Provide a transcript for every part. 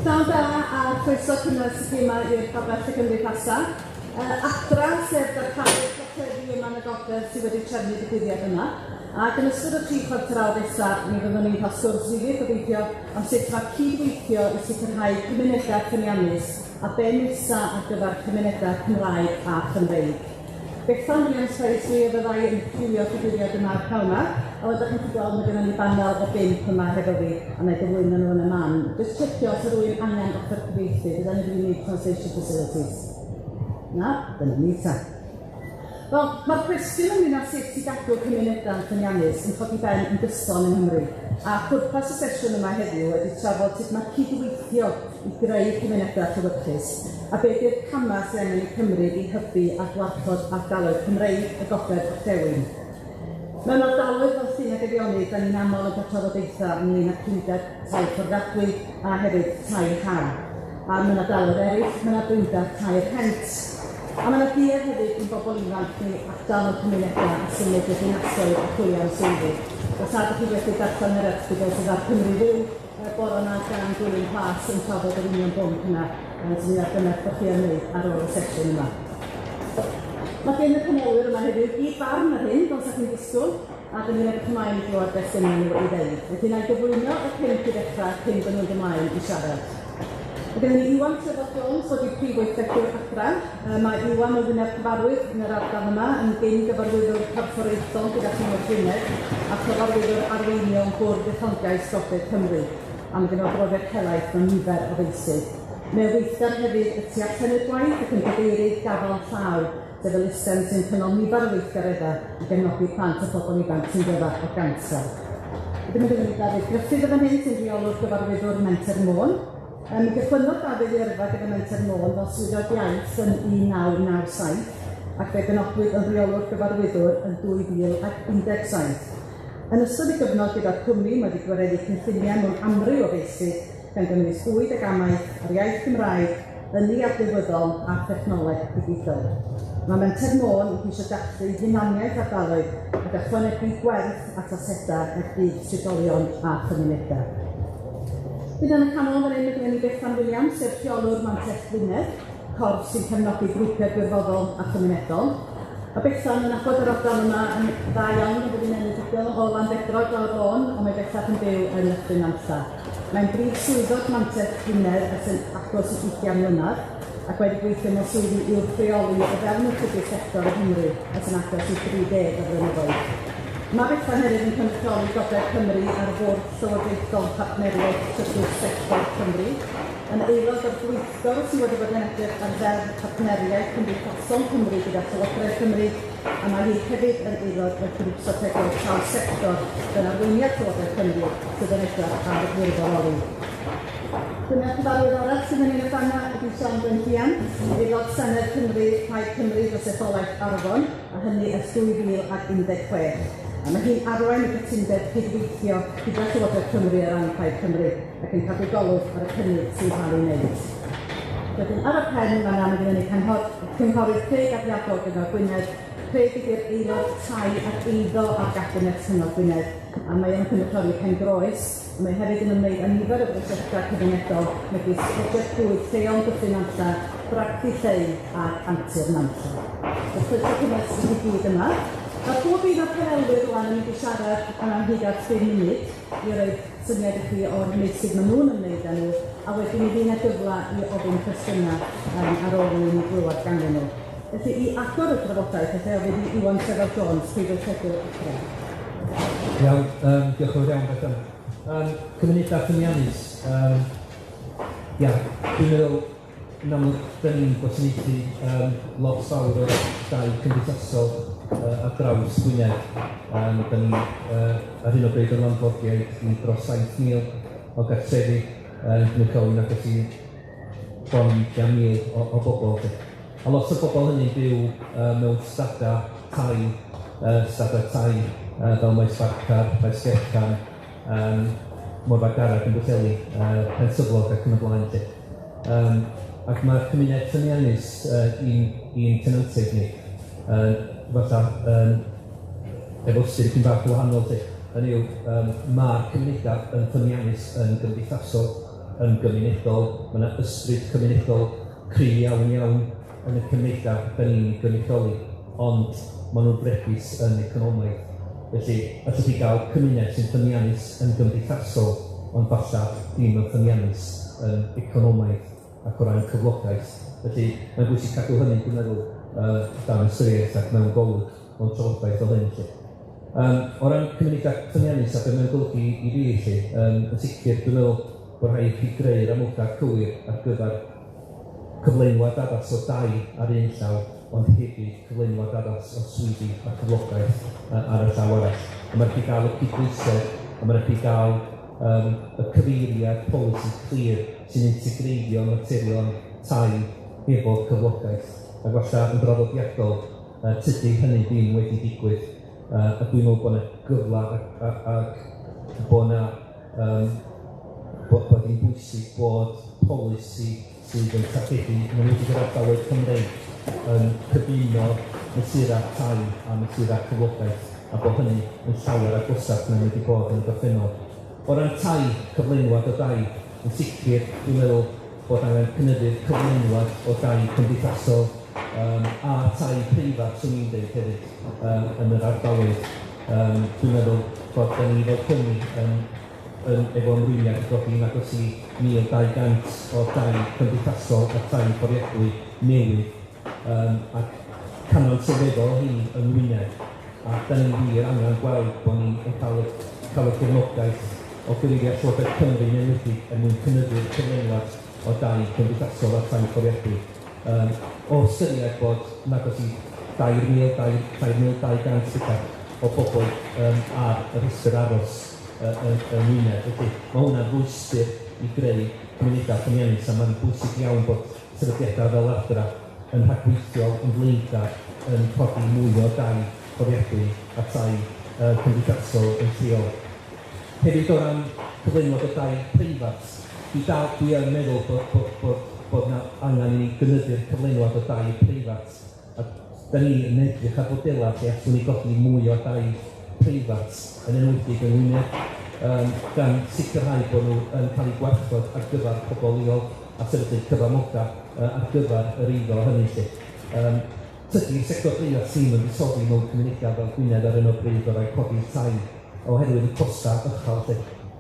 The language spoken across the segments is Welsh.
Pnawn da a chroeso cynnes i chi yma i'r Babell y Gymdeithasa. Adra, sef darparu cartrefi yma yn y gogledd sydd wedi trefnu digwyddiad yma. Ac yn ystod y 3/4 awr nesa, mi fyddwn ni'n cael sgwrs ddifyr gobeithio am sut mae cydweithio i sicrhau cymunedau ffyniannus a be nesa ar gyfer cymunedau Cymraeg a Chymreig. Bethan Williams Price dwi a fyddai yn llywio'r digwyddiad yma pnawn 'ma, a fel 'dach chi'n gallu gweld ma' gynnon ni banel o bump yma hefo fi, a wna i gyflwyno nhw yn y man. Jyst checio os yw rhywun angen offer cyfieithu, does anybody need translation facilities? Na? Dyna ni ta. Wel, mae'r cwestiwn ynglyn â sut i gadw cymunedau'n ffyniannus yn codi ben yn gyson yng Nghymru, a pwrpas y sesiwn yma heddiw ydy trafod sut mae cydweithio i greu cymunedau llewyrchus, a be 'di'r camau sydd angen eu cymryd i hybu a gwarchod ardaloedd Cymreig y Gogledd Orllewin. Mewn ardaloedd fel Llŷn ac Eifionydd, 'dan ni'n aml yn cael trafodaethau ynglyn â prinder tai fforddiadwy a hefyd tai haf. A mewn ardaloedd eraill, mae 'na brinder tai rhent. A mae 'na duedd hefyd i'n bobl ifanc ni adael y cymunedau a symud i'r dinasoedd a chwilio am swyddi. Os nad ydych chi wedi darllen yr erthygl sydd ar Cymru Fyw, Y bore 'ma gan Gwilym Plas yn trafod yr union bwnc yna, sy'n ni'n argymell bod chi am wneud ar ôl y sesiwn yma. Mae gen y panelwyr yma heddiw gyd farn ar hyn, fel 'sa chi'n disgwyl, a 'dyn ni'n edrych ymlaen i glywed beth sy'n nhw i ddeud. Felly wna i gyflwyno y pump i ddechrau cyn bod nhw'n mynd ymlaen i siarad. Mae gennym ni Iwan Trefor Jones, fo 'di prif weithredwr Adra. Mae Iwan yn wyneb cyfarwydd yn yr ardal yma, yn gyn gyfarwyddwr corfforaethol gyda Chyngor Gwynedd a chyfarwyddwr arweiniol Bwrdd Uchelgais Gogledd Cymru, a mae gynno fo brofiad helaeth mewn nifer o feysydd. Mae o'n weithgar hefyd y tu allan i'r gwaith ac yn gadeirydd Gafael Llaw, sef elusen sy'n cynnal nifer o weithgareddau i gefnogi plant a phobl ifanc sy'n dioddef o ganser. Wedyn mae gennym ni Dafydd Gruffydd yn fan hyn sy'n rheolwr gyfarwyddwr Menter Môn. Mi gychwynnodd Dafydd ei yrfa gyda Menter Môn fel swyddog iaith yn 1997 ac fe benodwyd yn rheolwr gyfarwyddwr yn 2017. Yn ystod ei gyfnod gyda'r cwmni mae wedi gwireddu cynlluniau mewn amryw o feysydd gan gynnwys bwyd ac amaeth, yr iaith Gymraeg, ynni adnewyddol a thechnoleg ddigidol. Mae Menter Môn yn ceisio dathlu hunaniaeth ardaloedd ac ychwanegu gwerth at asedau er budd trigolion a chymunedau. Bydd yn y canol fan hyn, mae gennym ni Bethan Williams, sef rheolwr Mantell Gwynedd, corff sy'n cefnogi grwpiau gwirfoddol a chymunedol. Mae Bethan yn nabod yr ardal yma yn dda iawn, yn bod yn enedigol o Landedrog lawr lôn, ond mae bellach yn byw yn Nyffryn Nantlle. Mae'n brif swyddog Mantell Gwynedd ers yn agos i 20 mlynedd, ac wedi gweithio mewn swyddi uwch reoli o fewn y trydydd sector yng Nghymru ers yn agos i 30 o flynyddoedd. Mae Bethan hefyd yn cynrychioli Gogledd Cymru ar Fwrdd Llywodraethol Partneriaeth Trydydd Sector Cymru, yn aelod o'r gweithgor sydd wedi bod yn edrych ar Ddeddf Partneriaeth Cymdeithasol Cymru gyda Llywodraeth Cymru, a mae hi hefyd yn aelod o'r Grŵp Strategol Traws Sector dan arweiniad Llywodraeth Cymru sydd yn edrych ar wirfoddoli. Dyna'r cyfarwydd arall sydd yn un y fanna ydy Siân Gwenllian, Aelod Senedd Cymru, Plaid Cymru dros etholaeth Arfon, a hynny ers 2016. A mae hi'n arwain y cytundeb cydweithio gyda Llywodraeth Cymru ar ran Plaid Cymru ac yn cadw golwg ar y cynnydd sy'n cael ei wneud. Wedyn ar y pen fan'na ma' gynnon ni Cynghorydd Craig ap Iago Gyngor Gwynedd. Craig ydi'r aelod tai ac eiddo ar Gabinet Cyngor Gwynedd a mae o'n cynrychioli Pengroes. Mae hefyd yn ymwneud â nifer o brosiectau cymunedol megis Prosiect Bwyd Lleol Dyffryn Nantlle, Bragdy Lleu ac Antur Nantlle. Wel, croeso cynnes i chi gyd yma. Mae pob un o'r panelwyr rŵan yn mynd i siarad am hyd at bum munud i roi syniad i chi o'r meysydd maen nhw'n ymwneud â nhw, a wedyn mi fydd 'na gyfle i ofyn cwestiynau yym ar ôl i ni glywed ganddyn nhw. Felly, i agor y drafodaeth, alla i ofyn i Iwan Trefor Jones, Prif Weithredwr Adra. Iawn, diolch yn fawr iawn Bethan. Cymunedau ffyniannus, ia, dwi'n meddwl yn amlwg 'dan ni'n gwasanaethu lot fawr o dai cymdeithasol ar draws Gwynedd. 'Dan ni ar hyn o bryd yn landlordiaid i dros 7,000 o gartrefi, yn cynrychioli'n agos i bron i 20,000 o bobl 'lly. A lot o'r bobl hynny'n byw mewn stada tai, stada tai fel Maes Barcar, Maes Gerchan, Morfa Garreg yn Bwllheli, Pensyflog ac yn y blaen 'lly. Ac ma'r cymuned ffyniannus i'n i'n tenantiaid ni fatha yn efo ystyr dipyn bach yn wahanol 'lly. Hynny yw, ma'r cymunedau yn ffyniannus yn gymdeithasol. yn gymunedol, mae yna ysbryd cymunedol cry iawn iawn yn y cymunedau da ni'n gynrychioli, ond maen nhw'n bregus yn economaidd. Felly, allwch chi gael cymuned sy'n ffyniannus yn gymdeithasol, ond falla ddim yn ffyniannus yn economaidd ac o ran cyflogaeth. Felly, mae'n bwysig cadw hynny, dwi'n meddwl, dan ystyriaeth ac mewn golwg mewn trafodaeth fel hyn. Felly. O ran cymunedau ffyniannus a be mae'n golygu i fi, felly, yn sicr, dwi'n meddwl bod rhaid i chi greu'r amodau cywir ar gyfer cyflenwad addas o dai ar un llaw, ond hefyd cyflenwad addas o swyddi a cyflogaeth ar y llaw arall. A mae'n rhaid i gael y cydbwysedd, a mae'n rhaid i gael y cyfeiriad polisi clir sy'n integreiddio materion tai efo cyflogaeth. Ac falle yn draddodiadol, tydi hynny ddim wedi digwydd. A dwi'n meddwl bod yna gyfle ac bod yna bod hi'n bwysig bod polisi sydd yn targedu, yn enwedig yr ardaloedd Cymreig, yn cyfuno mesurau tai a mesurau cyflogaeth, a bod hynny yn llawer agosach na wedi bod yn y gorffennol. O ran tai, cyflenwad o dai, yn sicr, dwi'n meddwl bod angen cynyddu'r cyflenwad o dai cymdeithasol a tai preifat, swn i'n dweud hefyd, yn yr ardaloedd. Dwi'n meddwl bod da ni fel cwmni yn efo ymrwymiad i godi yn agos i 1,200 o dai cymdeithasol a tai fforddiadwy newydd, ac canran sylweddol o hyn yng Ngwynedd. A da ni'n wir angen gweld bod ni'n cael y gefnogaeth o gyfeiriad Llywodraeth Cymru yn enwedig er mwyn cynyddu'r cyflenwad o dai cymdeithasol a tai fforddiadwy. O ystyried bod yn agos i 3,200 o bobl ar y rhestr aros yng Ngwynedd. Felly mae hwnna'n rwystr i greu cymunedau ffyniannus, a mae'n bwysig iawn bod sefydliadau fel Adra yn rhagweithiol, yn flaengar, yn codi mwy o dai fforddiadwy a tai cymdeithasol yn lleol. Hefyd o ran cyflenwad o dai preifat, dwi yn meddwl bod 'na angen i ni gynyddu'r cyflenwad o dai preifat. A da ni yn edrych ar fodelau lle allwn ni godi mwy o dai preifat yn enwedig yng Ngwynedd, gan sicrhau bod nhw yn cael eu gwarchod ar gyfer pobl leol a sefydlu cyfamodau ar gyfer yr eiddo hynny. Lly. Tydi'r sector preifat sy'n yn buddsoddi mewn cymunedau fel Gwynedd ar hyn o bryd o rai codi tai oherwydd y costau uchel. Lly.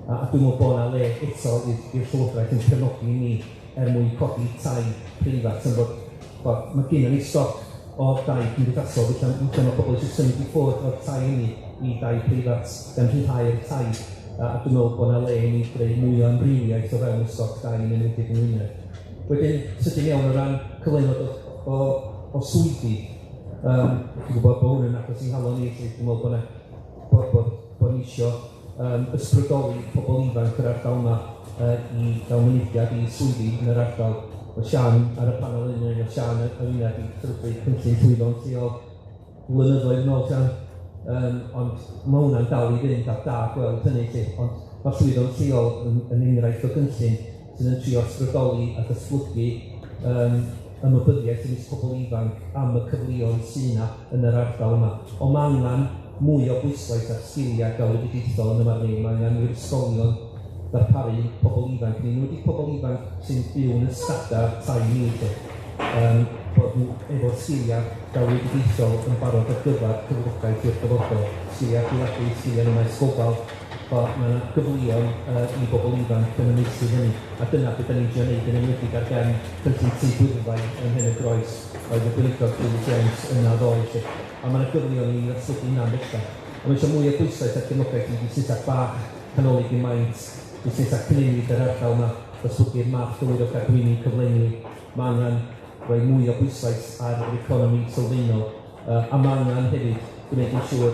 A dwi'n meddwl bod yna le eto i'r Llywodraeth yn cefnogi ni er mwyn codi tai preifat yn bod mae gennym ni stoc o dai cymdeithasol, felly mae pobl eisiau symud i ffwrdd o'r tai hynny i dai preifat gan rhyddhau'r tai. A dwi'n meddwl bod yna le i ni greu mwy o amrywiaeth o fewn y stoc dai yn enwedig yng Ngwynedd. Wedyn, sydyn iawn o ran cyflenwad o swyddi, dwi'n gwybod bod hwn yn agos i'n nghalon i, felly dwi'n meddwl bod ni isio ysbrydoli pobl ifanc yr ardal yma i gael mynediad i swyddi yn yr ardal. Mae Sian ar y panel un, mae Sian yn uned i sefydlu cynllun llwyddo'n lleol blynyddoedd yn ôl, Sian. Ond mae hwnna'n dal i fynd a da gweld hynny, lly. Ond mae llwyddo'n lleol yn enghraifft o gynllun sydd yn trio ysbrydoli a datblygu ymwybyddiaeth ymysg pobl ifanc am y cyfleoedd sydd yna yn yr ardal yma. Ond mae angen mwy o bwyslais ar sgiliau galwedigaethol yn y marn i. Mae angen i'r ysgolion ddarparu pobl ifanc, yn enwedig pobl ifanc sy'n byw yn ystadau tai ni, lly. Bod nhw efo sgiliau galwedigaethol yn barod ar gyfer cyflogaeth i'r dyfodol, sgiliau adeiladu, sgiliau yn y maes gofal, bod mae yna gyfleoedd i bobl ifanc yn y meysydd hynny. A dyna beth da ni'n trio wneud yn enwedig ar gefn cynllun Tŷ Gwyrddfai ym Mhen y Groes, oedd y gweinidog Julie James yna ddoe, lly. A mae yna gyfleoedd i ni ddatblygu hynna'n bellach. A mae eisiau mwy o bwyslais ar gefnogaeth i fusnesau bach, canolig i maint, busnesau cynhenid yr ardal yma, datblygu'r math gywir o gadwyni cyflenwi. Mae angen rhoi mwy o bwyslais ar yr economi sylfaenol, a mae angen hefyd gwneud yn siŵr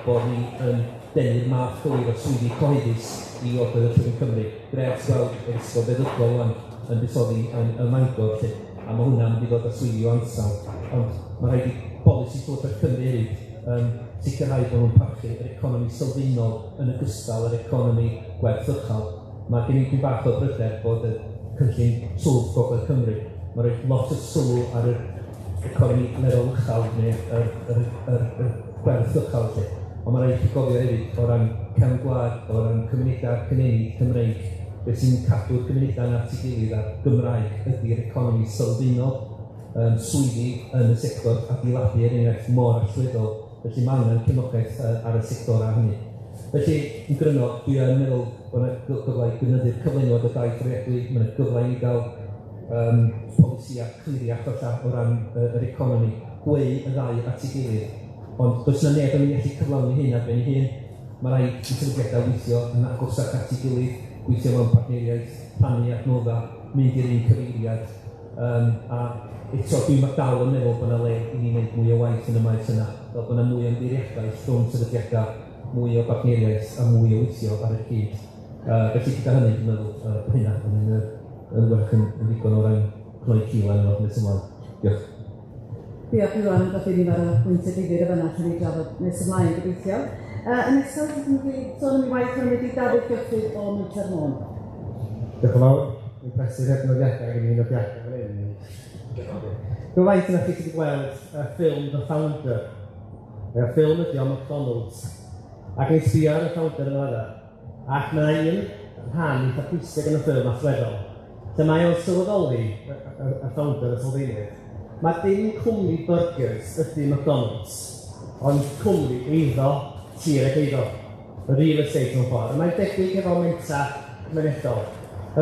bod ni yn denu'r math gywir o swyddi cyhoeddus i Ogledd Orllewin Cymru. Grêt gweld yr ysgol feddygol ŵan yn buddsoddi yn y Mangor, lly, a mae hwnna'n mynd i ddod â swyddi o ansawdd. Ond mae rhaid i bolisi Llywodraeth Cymru hefyd sicrhau bod nhw'n parchu yr economi sylfaenol yn ogystal â'r economi gwerth uchel. Mae gen i dipyn bach o bryder bod y cynllun twf Gogledd Cymru, mae'n rhoi lot o sylw ar yr economi lefel uchel neu yr gwerth uchel, lly. Ond mae'n rhaid i chi gofio hefyd o ran cefn gwlad, o ran cymunedau cynhenid Cymreig, Beth sy'n cadw'r gymunedau yna at ei gilydd a'r Gymraeg ydy'r economi sylfaenol, swyddi yn y sector adeiladu er enghraifft mor allweddol, felly ma' angen cefnogaeth ar y sectorau hynny. Felly, yn gryno, dwi yn meddwl bod 'na gyfle i gynyddu'r cyflenwad o dai fforddiadwy, ma' 'na gyfle i ni ga'l polisïau cliriach falla o ran yr economi, gweu y ddau at ei gilydd, ond does 'na neb yn mynd i allu cyflawni hyn ar ben ei hun. Ma' raid i sefydliadau weithio yn agosach at ei gilydd, gweithio mewn partneriaeth, rhannu adnodda, mynd i'r un cyfeiriad, a eto dwi'n dal yn meddwl bod 'na le i ni wneud mwy o waith yn y maes yna, fel bod 'na mwy o ymddiriedaeth rhwng sefydliadau, mwy o bartneriaeth a mwy o weithio ar y cyd. Felly gyda hynny, dwi'n meddwl bod hynna yn werth yn ddigon o ran cnoi cil arno fo nes ymlaen. Diolch. Diolch Iwan, am godi nifer o bwyntiau difyr y fan'na allan ni drafod nes ymlaen gobeithio. Yn nesaf, dwi'n mynd i sôn am ei waith hwn wedi Dafydd Gruffydd o Menter Môn. Diolch yn fawr. Dwi'n prysur heb nodiadau, gen i nodiadau fan hyn. Dwi'n faint yna chi wedi gweld y ffilm The Founder. Y ffilm ydi o McDonald's. Ac yn sbio ar y Founder yn fan'na. Ac mae un rhan eitha pwysig yn y ffilm allweddol, lle mae o'n sylweddoli, y founder, y sylfaenydd, mae dim cwmni burgers ydy McDonald's, ond cwmni eiddo, tir ac eiddo, y real estate mewn ffordd. A mae'n debyg efo menta cymunedol.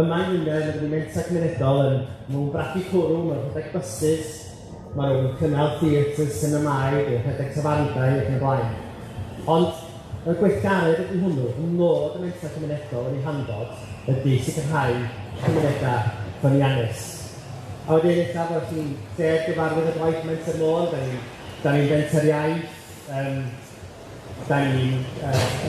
Yma yng Ngwynedd, mae gen i menta cymunedol yn nhw'n bragu cwrw, mae'n rhedeg buses, maen nhw'n cynnal theatres, sinemâu, yn rhedeg tafarndai ac yn y blaen. Ond y gweithgaredd ydy hwnnw, y nod y menter cymunedol yn ei hanfod ydy sicrhau cymunedau ffyniannus. A wedyn ella bod chi'n lled gyfarwydd â gwaith Menter Môn, da ni'n da ni fenter iaith, da ni'n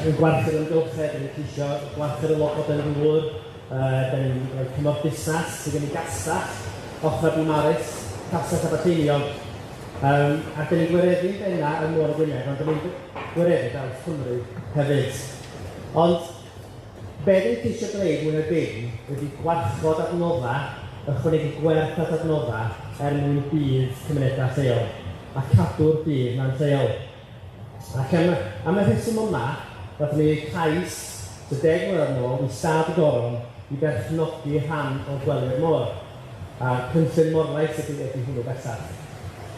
yn gwarchod amgylchedd, da ni'n ceisio gwarchod y logoden yn ddŵr, da ni'n rhoi cymorth busnes, sydd gen i gastell, ochr Biwmaris, castell Aberteiniog, ac da ni'n gwireddu'n benna ym Môr y Gwynedd, ond da ni'n gwireddu draws Cymru hefyd. Ond be dyn ni'n ceisio gwneud mwy na dim ydy gwarchod adnoddau, ychwanegu gwerth at adnoddau er mwyn budd cymunedau lleol, a cadw'r budd na'n lleol. Ac am y rheswm yma, nathon ni wneud cais tua 10 mlynedd yn ôl i Stad y Goron i berchnogi rhan o gwely'r môr. A cynllun Morlais ydy hwnnw bellach.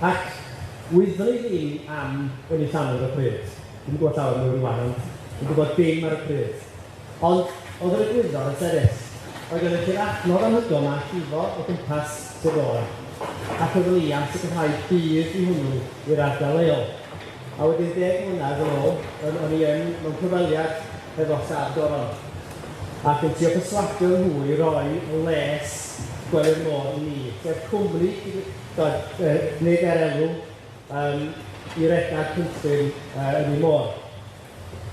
Ac wyddwn i ddim am Ynys Llanw ar y pryd. Dwi'm yn gwybod llawer mwy rŵan, ond dwi'n gwybod dim ar y pryd. Ond oedd yr egwyddor yn sefyll. Oedd gennych chi'r adnodd anhygoel 'ma llifo o gwmpas Sir Fôn, ac oeddwn i am sicrhau budd i hwnnw i'r ardal leol. A wedyn 10 mlynedd yn ôl, o'n i yn mewn cyfweliad hefo Stad Goron, ac yn trio perswadio nhw i roi les Gwely'r Môr i ni, sef cwmni nid er elw, i redeg cynllun ynni môr.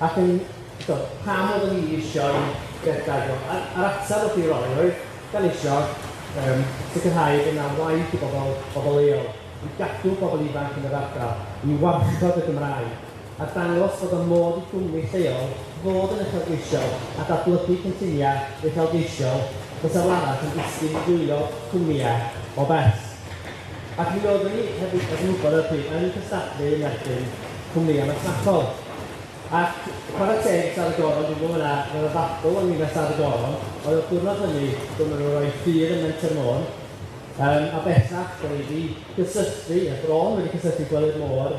Ac yn, so, pam oeddwn i eisiau redeg o? A'r ateb oedd i roi oedd, da ni eisiau sicrhau bod yna waith i bobl leol, i gadw bobl ifanc yn yr ardal, i warchod y Gymraeg, a dangos bod y modd i gwmni lleol fod yn uchelgeisiol a datblygu cynlluniau uchelgeisiol fysa fel arall yn disgyn i ddwylo cwmnïau o bell. Ac mi oeddwn i hefyd, fel chi'n gwybod ar y pryd, yn cystadlu yn erbyn cwmnïau masnachol. Ac chwarae teg i Stad y Goron, dwi'n gwybod yna, roedd y ddadl ynglyn â Stad y Goron, oedd y diwrnod hynny, dyma nhw'n rhoi ffydd ym Menter Môn, a bellach, da ni wedi cysylltu, y bron wedi cysylltu Gwely'r Môr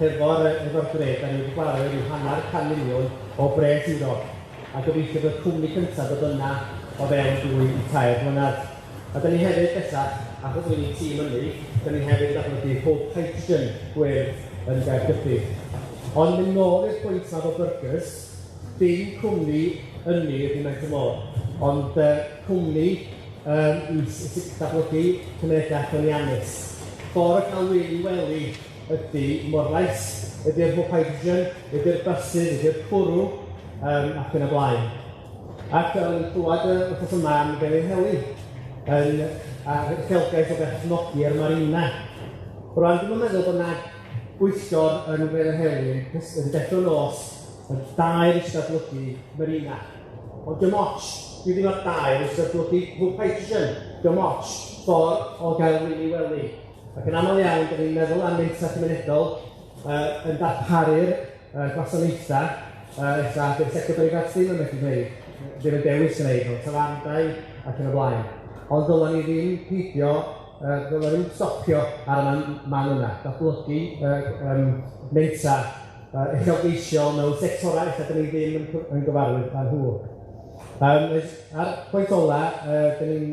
hefo'r hefo gred, da ni wedi gwario rhyw 500 miliwn o bres Ewrop, a gobeithio bydd y cwmni cyntaf dod yna o fewn 2 i 3 mlynedd. A da ni hefyd bellach, achos bod ni'n tîm ynni, da ni hefyd yn datblygu hwb hydrogen gwyrdd yn Gaergybi. Ond mynd nôl i'r pwynt 'ma efo burgers, dim cwmni ynni ydy Menter Môn, ond cwmni i datblygu cymunedau ffyniannus. Ffordd o cael wyn i wely ydy Morlais, ydy'r hwb hydrogen, ydy'r buses, ydy'r cwrw, ac yn y blaen. Ac o'n i'n clywed y wythnos yma am Felinheli yn a'r uchelgais o berchnogi'r marina. Rwan, dwi'm yn meddwl bod 'na bwyllgor yn Felinheli yn deffro nos yn daer eisiau datblygu marina. Ond dim ots, dwi ddim ar daer eisiau datblygu hwb hydrogen, dim ots, ffordd o gael wyn i wely. Ac yn aml iawn, dyn ni'n meddwl am mentrau cymunedol yn darparu'r gwasanaethau ella dy'r sector breifat ddim yn medru gwneud. ddim yn dewis gwneud mewn tafarndai ac yn y blaen. Ond ddylen ni ddim peidio, ddylen ni stopio ar y man yna, datblygu mentra uchelgeisiol mewn sectorau lle dyn ni ddim yn gyfarwydd â nhw. A'r pwynt ola, dyn ni'n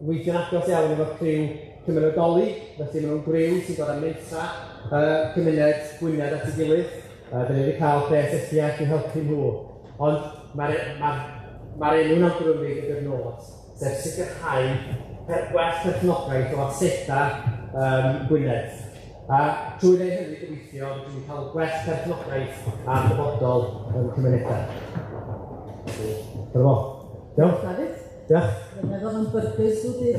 weithio'n agos iawn efo'r criw cymunedoli, felly maen nhw'n griw sy'n dod â mentra cymuned Gwynedd at ei gilydd. Dyn ni wedi cael pres SPF i helpu nhw, ond mae'r enw'n awgrymu gyda'r nod, sef sicrhau gwell perchnogaeth o asedau Gwynedd. A trwy wneud hynny, gobeithio, rydyn ni'n cael gwell perchnogaeth ar dyfodol yn cymunedau. Dyna fo. Iawn? Dafydd? Diolch. Dwi'n meddwl am byrgyrs bob dydd.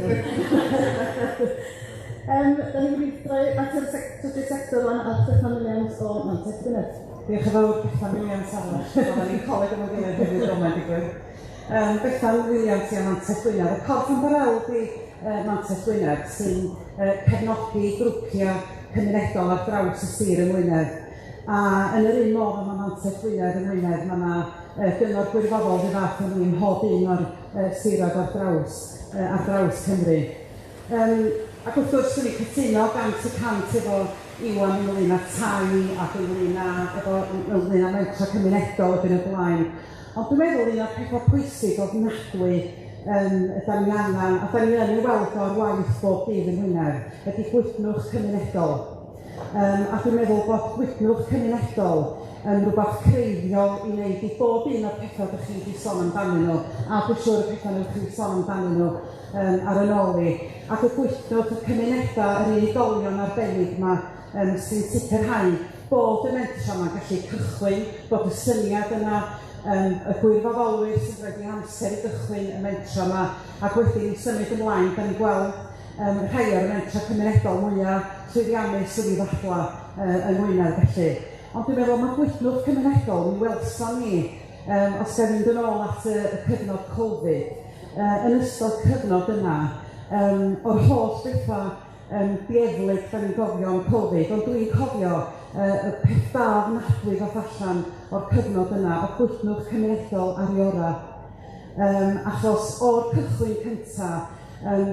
Da ni'n mynd i droi at yr trydydd sector rwan at Bethan Williams o Mantell Gwynedd. Diolch yn fawr, Bethan Williams arall. Oedden ni'n coleg yma'n gilydd hefyd fel mae'n digwydd. Bethan Williams i Mantell Gwynedd. Y corff ymbarel ydi Mantell Gwynedd sy'n cefnogi grwpiau cymunedol ar draws y sir yng Ngwynedd. A yn yr un modd mae Mantell Gwynedd yng Ngwynedd, mae yna gyngor gwirfoddol rhyw fath yn un mhob un o'r siroedd ar draws Cymru. Ac wrth gwrs, dwi'n cytuno 100% efo Iwan ynglyn â tai ac ynglyn â mentra cymunedol ac yn y blaen. Ond dwi'n meddwl un o'r pethau pwysig ofnadwy ydan ni angen, a da ni yn ei weld o'r waith bob dydd yng Ngwynedd, ydy gwytnwch cymunedol. A dwi'n meddwl bod gwytnwch cymunedol yn rhywbeth creiddiol i wneud i bob un o'r pethau ydych chi wedi sôn amdanyn nhw, a dwi'n siŵr y pethau ydych chi wedi sôn amdanyn nhw ar y ôl i. Ac y gwytnwch y cymunedau, yr unigolion arbennig yma sy'n sicrhau bod y mentra yma'n gallu cychwyn, bod y syniad yna, y gwirfoddolwyr sy'n rhoi eu amser i gychwyn y mentra yma, ac wedyn i symud ymlaen, da ni'n gweld rhai o'r mentra cymunedol mwyaf llwyddiannus sydd i ddadla yng Ngwynedd felly. Ond dwi'n meddwl mae gwytnwch cymunedol, mi welson ni, os ga i fynd yn ôl at y cyfnod Covid, yn ystod cyfnod yna, o'r holl bethau dieflig da ni'n gofio am Covid, ond dwi'n cofio y peth da ofnadwy ddoth allan o'r cyfnod yna, o gwytnwch cymunedol ar ei ora. Achos o'r cychwyn cynta,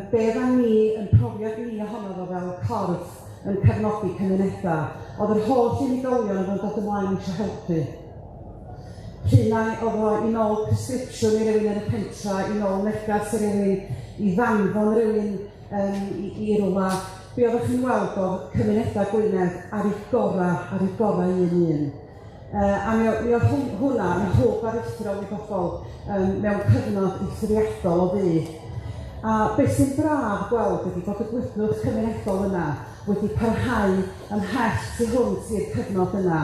be oeddan ni yn profiad ni ohono fo fel corff yn cefnogi cymunedau, oedd yr holl unigolion oedd yn dod ymlaen eisiau helpu. Rhywun oedd o i nôl prescription i rywun yn y pentra, i nôl negas i rywun, i ddanfon rywun i rywle. Be oeddech chi'n weld oedd cymunedau Gwynedd ar ei gorau un un. A mi oedd hwnna yn hwb aruthrol i bobl mewn cyfnod eithriadol o ddu. A beth sy'n braf gweld ydy bod y gwytnwch cymunedol yna wedi parhau ymhell tu hwnt i'r cyfnod yna.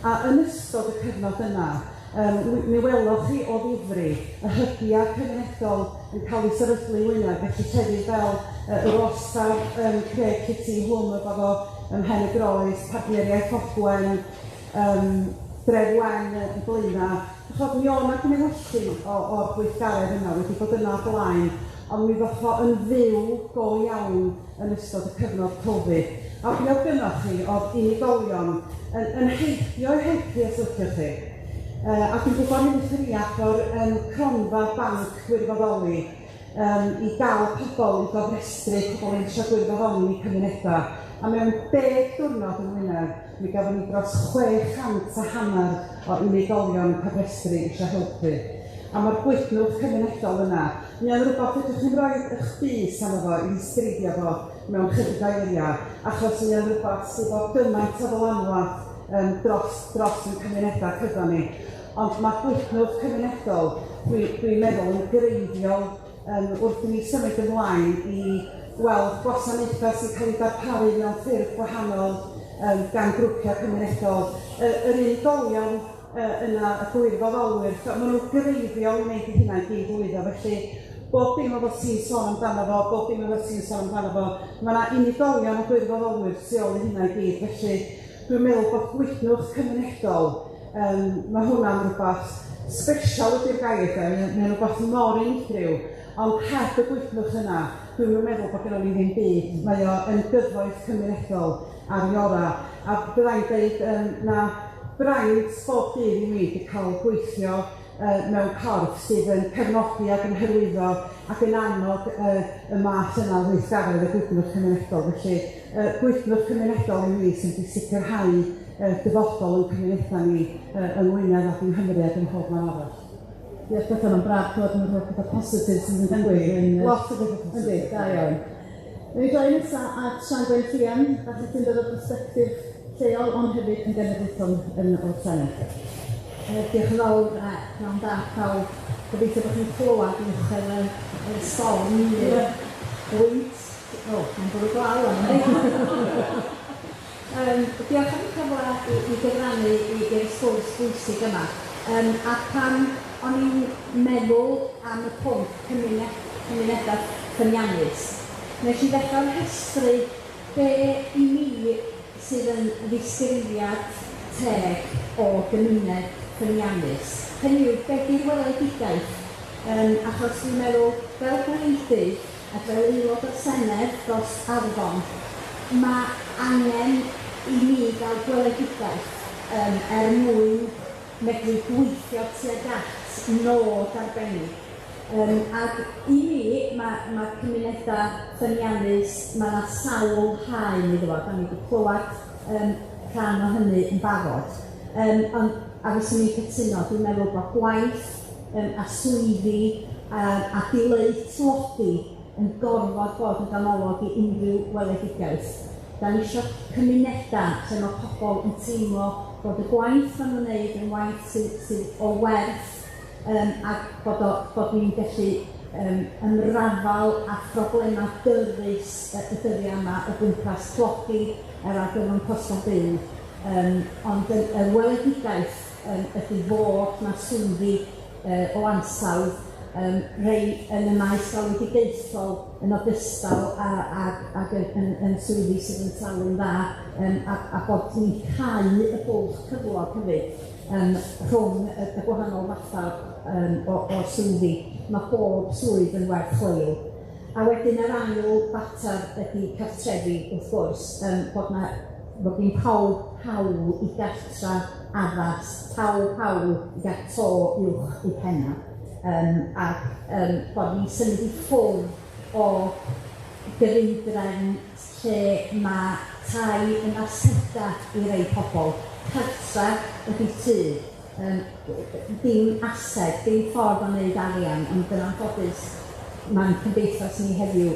A yn ystod y cyfnod yna, mi weloch chi o ddifri y hybiau cymunedol yn cael eu sefydlu yng Ngwynedd, felly llefydd fel yr orsaf Craig City hwn oedd efo ym Mhen y Groes, Partneriaeth Ogwen, Dref Wen yn Blaenau. Chod, mi o'n gnewyllyn o'r gweithgaredd yna wedi bod yna o'r blaen, ond mi ddoth o yn fyw go iawn yn ystod y cyfnod Covid. A be oedd gynnoch chi oedd unigolion yn heithio i helpu os ydych chi. A dwi'n gwybod mi wnaethon ni agor cronfa banc gwirfoddoli i gael pobl i gofrestru, pobl eisiau gwirfoddoli yn eu cymunedau. A mewn 10 diwrnod yng Ngwynedd, mi gafon ni dros 650 o unigolion yn cofrestru eisiau helpu. A mae'r gwytnwch cymunedol yna, mi oedd rhywbeth fedrwch chi'n rhoi eich bys arno fo i ddisgrifio fo mewn chydig o eiriau, achos mi oedd rhywbeth sydd o gymaint o ddylanwad dros ein cymunedau cyda ni. Ond mae gwytnwch cymunedol, dwi'n meddwl, yn greiddiol wrth i ni symud ymlaen i weld gwasanaethau sy'n cael eu darparu mewn ffyrdd gwahanol gan grwpiau cymunedol. Yr unigolion yna, y gwirfoddolwyr, maen nhw'n greiddiol i wneud i hynna i gyd lwyddo. Felly, bob dim oedd ti'n sôn amdano fo, bob dim oedd ti'n sôn amdano fo, mae yna unigolion a gwirfoddolwyr tu ôl i hynna i gyd. Felly, dwi'n meddwl bod gwytnwch cymunedol, mae hwnna'n rhywbeth special ydy'r gair, mae'n rhywbeth mor unigryw, ond heb y gwytnwch yna, dwi'n meddwl bod gynnon ni ddim byd. Mae o yn gyfoeth cymunedol ar ei ora. A byddai'n dweud na braint bob dydd i mi wedi cael gweithio mewn corff sydd yn cefnogi ac yn hyrwyddo ac yn annog y math yna o weithgaredd y gwytnwch cymunedol. Felly, gwytnwch cymunedol i mi sy'n sicrhau dyfodol yn cymunedau ni yng Ngwynedd ac yng Nghymru ac ym mhob man arall. Diolch Bethan, mae'n braf clywed yn rhoi pethau positif sy'n digwydd. Lot o bethau positif. Yndi, da iawn. Newn ni droi nesa at Sian Gwenllian, falle ti'n dod o perspectif lleol ond hefyd yn genedlaethol yn o'r Senedd. Diolch yn fawr a pnawn da pawb. Gobeithio bod chi'n clywed uwch y storm neu'r gwynt. O, mae'n bwrw glaw rŵan. Diolch am y cyfle i gyfrannu i'r sgwrs bwysig yma. A pan o'n i'n meddwl am y pwnc cymunedau ffyniannus, nes i ddechrau rhestru be i mi sydd yn ddisgrifiad teg o gymuned ffyniannus. Hynny yw, be di'r weledigaeth? Achos dwi'n meddwl, fel gwleidydd ac fel aelod o'r Senedd dros Arfon, mae angen i ni gael gweledigaeth er mwyn medru gweithio tuag at nod arbennig. Ac i mi, mae cymunedau ffyniannus, mae yna sawl haen iddo fo, da ni wedi clywed rhan o hynny yn barod. Ond a fyswn i'n cytuno, dwi'n meddwl bod gwaith a swyddi a dileu tlodi yn gorfod bod yn ganolog i unrhyw weledigaeth. Da ni eisiau cymunedau lle mae pobl yn teimlo bod y gwaith maen nhw'n wneud yn waith sydd o werth ac bod ni'n gallu ymrafal â phroblemau dyrys y dyddiau yma o gwmpas tlodi a'r argyfwng costau byw. Ond y weledigaeth ydy fod 'na swyddi o ansawdd, rhai yn y maes galwedigaethol yn ogystal ag yn swyddi sydd yn talu'n dda, a bod ni'n cau y bwlch cyflog hefyd rhwng y gwahanol fathau o swyddi. Mae bob swydd yn werth chweil. A wedyn yr ail fater ydy cartrefi, wrth gwrs, bod gin pawb hawl i gartra addas, pawb hawl i gael to uwch eu penna, ac bod ni'n symud i ffwrdd o gyfundrefn lle mae tai yn aseda i rei pobl. Cartra ydy tŷ, dim ased, dim ffordd o wneud arian, ond yn anffodus mae'n cymdeithas ni heddiw,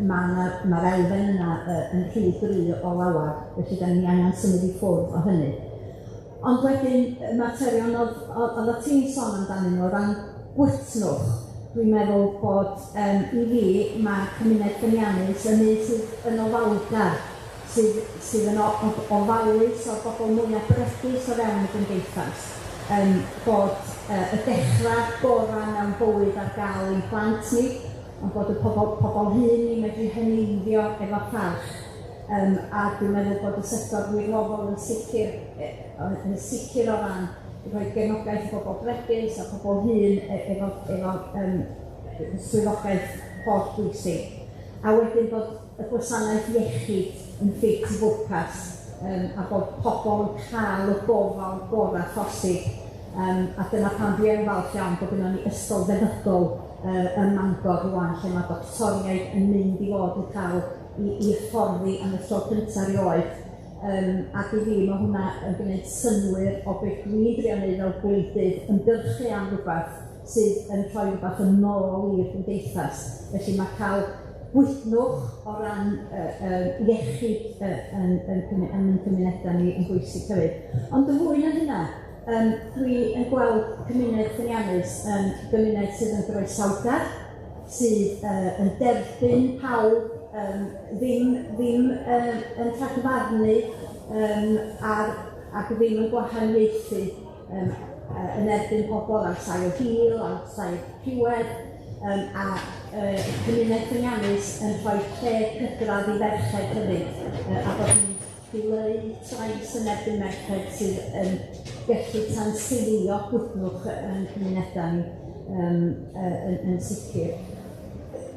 mae'r elfen yna yn rhy gry o lawer, felly da ni angen symud i ffwrdd o hynny. Ond wedyn, y materion oedd ti'n sôn amdanyn nhw o ran gwytnwch, dwi'n meddwl bod i fi mae cymuned ffyniannus yn un sydd yn ofalgar, sydd yn ofalus o'r bobl mwyaf bregus o fewn y gymdeithas. Bod y dechrau gorau mewn bywyd ar gael i'n plant ni, ond bod y pobl hŷn ni'n medru heneiddio efo parch. A dwi'n meddwl bod y sector wirfoddol yn sicr o ran rhoi gefnogaeth i bobl bregus a pobl hŷn efo swyddogaeth holl bwysig. A wedyn bod y gwasanaeth iechyd yn ffit i bwrpas, a bod pobl yn cael y gofal gorau posib. A dyna pam dwi yn falch iawn bod gynnon ni ysgol feddygol ym Mangor rŵan, lle mae doctoriaid yn mynd i fod yn cael i hyfforddi am y tro cyntaf erioed. Ac i fi mae hwnna yn gwneud synnwyr o beth dwi'n drio wneud fel gwleidydd, ymgyrchu am rhywbeth sydd yn rhoi rhywbeth yn ôl i'r gymdeithas. Felly mae cael gwytnwch o ran iechyd yn cymunedau ni yn bwysig hefyd. Ond yn fwy na hynna, dwi yn gweld cymuned ffyniannus yn gymuned sydd yn groesawgar, sydd yn derbyn pawb, ddim yn rhagfarnu ac ddim yn gwahaniaethu yn erbyn pobl ar sail hil, ar sail rhywedd, a cymuned ffyniannus yn rhoi lle cydradd i ferched hefyd, a bod ni'n dileu trais yn erbyn merched sydd yn gallu tanseilio gwytnwch yn cymunedau ni yn sicr.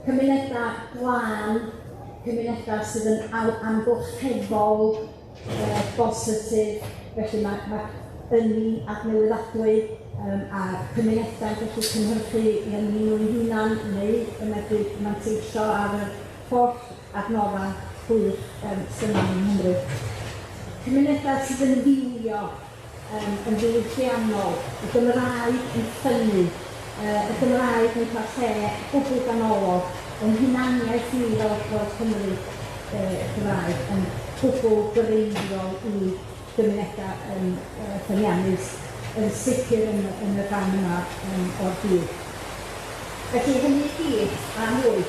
Cymunedau glân, cymunedau sydd yn amgylcheddol bositif, felly mae ynni adnewyddadwy A cymunedau'n gallu cynhyrchu i ynni nhw'n hunan neu yn medru manteisio ar yr holl adnoddau gwych sydd yma yng Nghymru. Cymunedau sydd yn fywio, yn ddiwylliannol, y Gymraeg yn ffynnu, y Gymraeg yn cael lle gwbl ganolog, yn hunaniaeth ni fel fel Cymru Cymraeg yn gwbl greiddiol i gymunedau yn ffyniannus, yn sicr yn yn y rhan yma o'r byd. Felly hynny i gyd a mwy.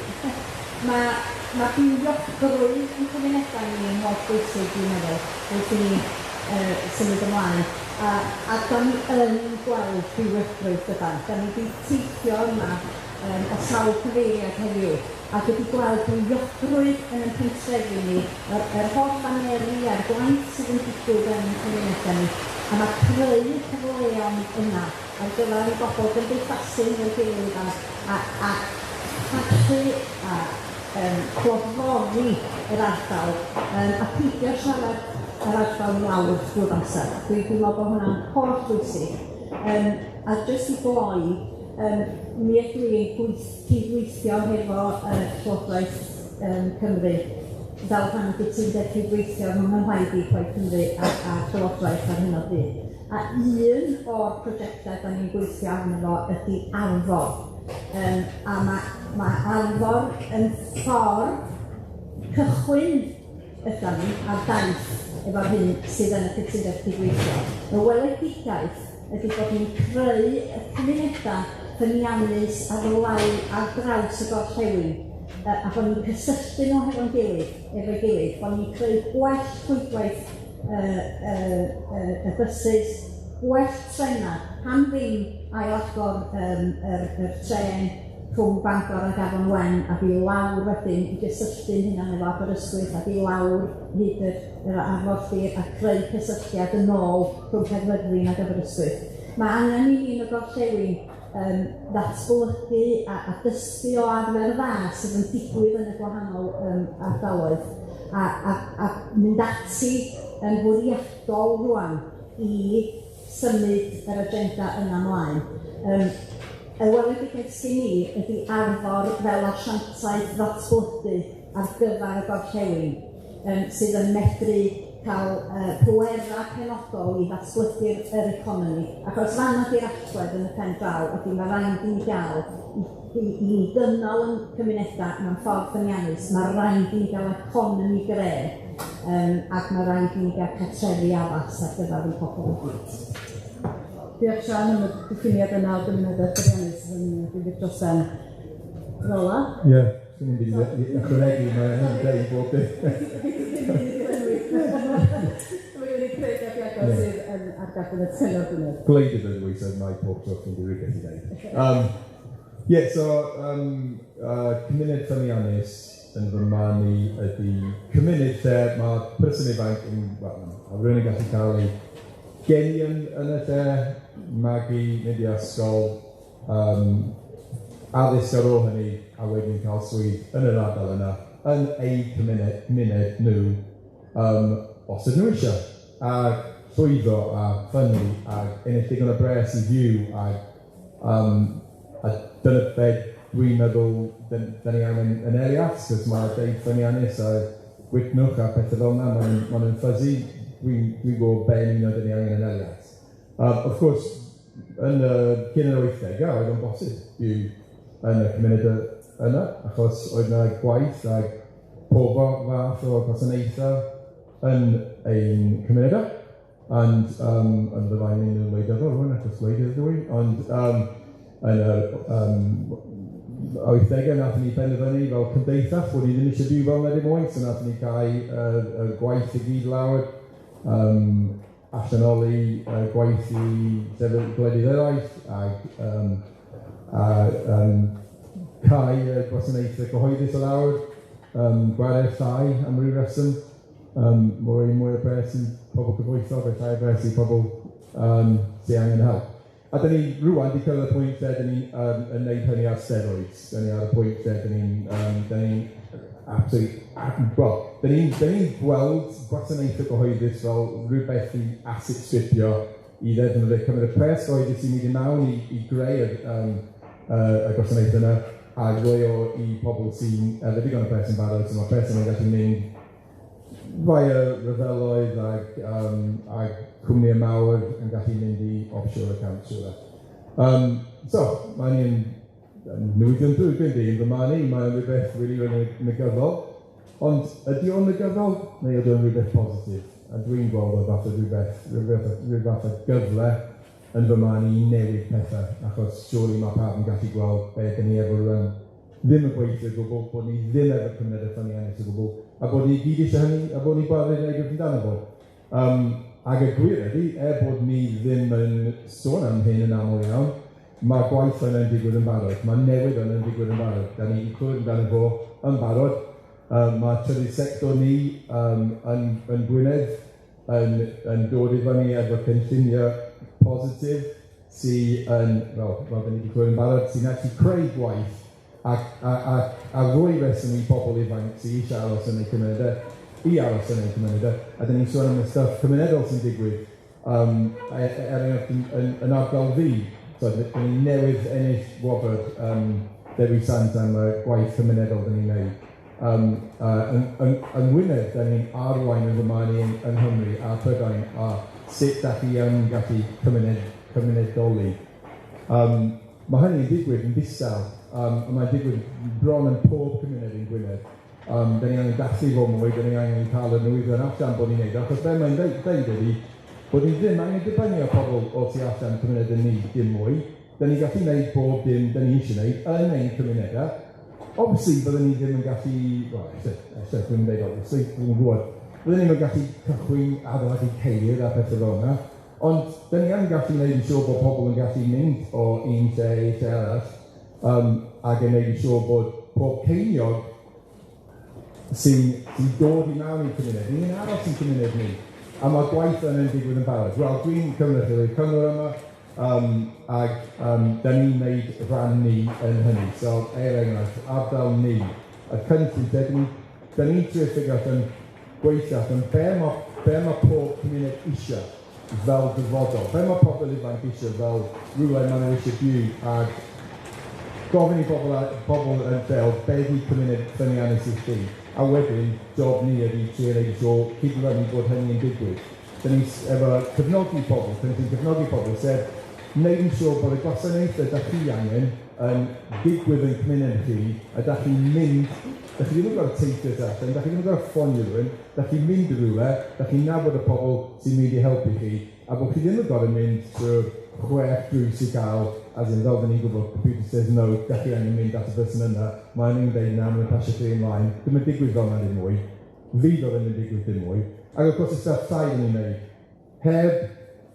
Ma' ma' bywiogrwydd yn cymunedau ni yn holl bwysig dwi'n meddwl wrth i ni symud ymlaen. A a 'dan ni yn gweld bywiogrwydd dydan? 'Dan ni 'di teithio yma o sawl cyfeiriad heddiw ac wedi gweld bywiogrwydd yn 'yn pentrefi ni, yr yr holl baneri a'r gwaith sydd yn digwydd yn 'yn cymunedau ni, a ma' creu y cyfleon yna ar gyfer i bobl gymdeithasu hefo'i gilydd a a a parchu a clodfori yr ardal a peidio siarad yr ardal lawr drwy'r amser. Dwi dwi'n meddwl bod hwnna'n holl bwysig. A jyst i gloi, mi ydw i'n gweith- cydweithio hefo Llywodraeth Cymru fel rhan o gytundeb cydweithio rhwng fy mhlaid i, Plaid Cymru, a a Llywodraeth ar hyn o bryd. A un o'r projectau 'dan ni'n gweithio arno fo ydi Arfor. A ma' ma' Arfor yn ffordd cychwyn ydan ni ar daith efo'r hyn sydd yn y cytundeb cydweithio. Y weledigaeth ydi bod ni'n creu y cymuneda ffyniannus ar lawr ar draws y gorllewin, a bod ni'n cysylltu nhw hefo'n gilydd, efo'i gilydd, bod ni'n creu gwell rhwydwaith y bysus, gwell trena, pam ddim ail-agor yr yr trên rhwng Bangor ag Afon Wen ac i lawr wedyn i gysylltu'n hunan efo Aberystwyth ac i lawr hyd yr yr arfordir a creu cysylltiad yn ôl rhwng Caerfyrddin ag Aberystwyth. Ma' angen i ni yn y gorllewin ddatblygu a a dysgu o arfer dda sydd yn digwydd yn y gwahanol ardaloedd a a a mynd ati yn fwriadol rŵan i symud yr agenda yna mlaen. Y weledigaeth sgyn i ydi Arfor fel asiantaeth ddatblygu ar gyfar y gorllewin sydd yn medru ca'l pwera penodol i ddatblygu'r yr economi, achos fan 'na 'di'r allwedd yn y pen draw ydi ma' raid i ni ga'l i i i ni gynnal 'yn cymuneda mewn ffordd ffyniannus, ma' raid i ni ga'l economi gre ac ma' raid i ni ga'l cartrefi addas ar gyfar 'yn pobol i gyd. Diolch Siân am y diffiniad yna o gymunedau ffyniannus yn ddifyr dros ben. Rola? Ie, swn i'n mynd i ychwanegu, mae hynny'n deud bob dim. Mae wedi creu daliadau sydd yn ar gadw y tenor dwi'n meddwl. Gwleidydd ydw i, so mae pob tro ti'n rhywbeth i ddeud. Ie, so cymuned ffyniannus yn fy marn i ydy cymuned lle mae person ifanc yn, wel, ma' rywun yn gallu cael ei geni yn yn y lle, magu, mynd i ysgol, addysg ar ôl hynny, a wedyn cael swydd yn yr ardal yna, yn eu cymuned, cymuned nhw, os ydyn nhw eisiau, a llwyddo a ffynnu a ennill digon o bres i fyw, a dyna be dwi'n meddwl dyn ni angen yn Elias, cos mae deud ffyniannus a wytnwch a pethau fel yna, ma nhw'n fuzzy. Dwi'n dwi gwybod be yn union dyn ni angen yn Elias. Of course, yn y cyn yr 80au, oedd o'n bosib byw yn y cymuned yna, achos oedd yna gwaith a pob fath o gwasanaethau yn ein cymunedau. And yn fyddai'n mynd yn wleidyddol rŵan, achos gwleidydd ydw i, ond yn yr 80au nathon ni benderfynu fel cymdeithas bod ni ddim eisiau byw fel 'na dim mwy, so nathon ni gau y gwaith i gyd lawr, allanoli gwaith i llefydd gwledydd eraill, ag cau y gwasanaethau cyhoeddus o lawr, gwario llai am ryw reswm, mwy mwy o bres i pobl gyfoethog a llai o bres i pobl sydd angen help. A dyn ni rŵan 'di cyrraedd y pwynt lle dyn ni yn neud hynny ar steroids. Dyn ni ar y pwynt lle dyn ni'n dyn ni'n absolutely, well, dyn ni'n dyn ni gweld gwasanaethau cyhoeddus fel rhywbeth i asset stripio. i ddefnyddio cymryd y pres gyhoeddus sy'n mynd i mewn i greu y gwasanaeth yna, a rhoi o i pobl sy'n efo digon o pres yn barod, so mae pres yna'n gallu mynd via ryfeloedd ag cwmnïau mawr yn gallu mynd i offshore accounts. So, mae'n un newyddion drwg yndi, yn fy marn i, mae'n rhywbeth really, really negyddol. Ond ydy o'n negyddol neu ydy o'n rhywbeth positif? A dwi'n gweld o fath o rhywbeth o gyfle yn fy marn i newid pethau, achos surely mae pawb yn gallu gweld be dyn ni efo rwan ddim yn gweithio o gwbl, bod ni ddim efo cymunedau ffyniannus o gwbl, a bod ni gyd eisiau hynny, a bod ni gwared i wneud rhywbeth amdano fo. Ac y gwir ydy, er bod ni ddim yn sôn am hyn yn aml iawn, mae gwaith yna'n digwydd yn barod, mae newid yna'n digwydd yn barod. Da ni wedi clywed amdano fo yn barod. Mae trydydd sector ni yn Gwynedd yn dod i fyny efo cynlluniau positif sy'n, wel, fel da ni wedi clywed yn barod, sy'n actually creu gwaith a rhoi reswm i bobl ifanc sy'n eisiau aros yn eu cymunedau, i aros yn eu cymunedau. A da ni'n sôn am y stuff cymunedol sy'n digwydd, er enghraifft yn ardal fi. So, da ni newydd ennill wobr Dewi Sant am y gwaith cymunedol da ni'n neud. Yng Ngwynedd, da ni'n arwain yn fy marn i yng Nghymru a Prydain a sut da chi yn gallu cymunedoli. Mae hynny'n digwydd yn ddistaw, a mae'n digwydd bron yn pob cymuned yn Gwynedd. Da ni angen dathlu fo mwy, da ni angen cael y newyddion allan bod ni'n neud, achos be mae'n deud ydy bod ni ddim angen dibynnu ar pobl o tu allan cymuned ni dim mwy. Da ni'n gallu neud bob dim da ni eisiau neud yn ein cymunedau. Obviously, byddwn ni ddim yn gallu, well, ella, dwi'n dweud obviously, dwi'n gwybod, byddwn ni'n gallu cychwyn adeiladu ceir a pethau fel yna, ond da ni yn gallu neud yn siŵr bod pobl yn gallu mynd o un lle i lle arall, ac yn neud yn siŵr bod pob ceiniog sy'n dod i mewn i'n cymuned, ni'n aros i'n cymuned ni, a mae gwaith yna'n digwydd yn barod. Wel, dwi'n cynrychioli'r cyngor yma, ac da ni'n neud rhan ni yn hynny. So, er enghraifft, ardal ni, y cynllun, da ni'n trio figure allan, gweithio allan, be ma pob cymuned eisiau fel dyfodol, be ma pobl ifanc eisiau fel rhywle maen nhw eisiau byw, ac gofyn i bobl yn lleol, be di cymuned ffyniannus i chi? A wedyn, job ni ydi trio neud yn siŵr cydlynu bod hynny yn digwydd. Da ni efo cefnogi pobl, cynllun cefnogi pobl, sef wneud yn siŵr bod y gwasanaethau da chi angen yn digwydd yn cymuned chi, a da chi'n mynd, da chi ddim yn gorfod teithio tu allan, da chi ddim yn gorfod ffonio rhywun, da chi'n mynd i rywle, da chi'n nabod y pobl sy'n mynd i helpu chi, a bod chi ddim yn gorfod mynd trwy'r 6 drws i gael, as in, fel da ni'n gwybod, computer says no, da chi angen mynd at y person yna, mae'n nhw'n deud na, mae'n pasio chi ymlaen, ddim yn digwydd fel yna ddim mwy, fydd o ddim yn digwydd dim mwy. Ac wrth gwrs y stuff tai da ni'n neud. Heb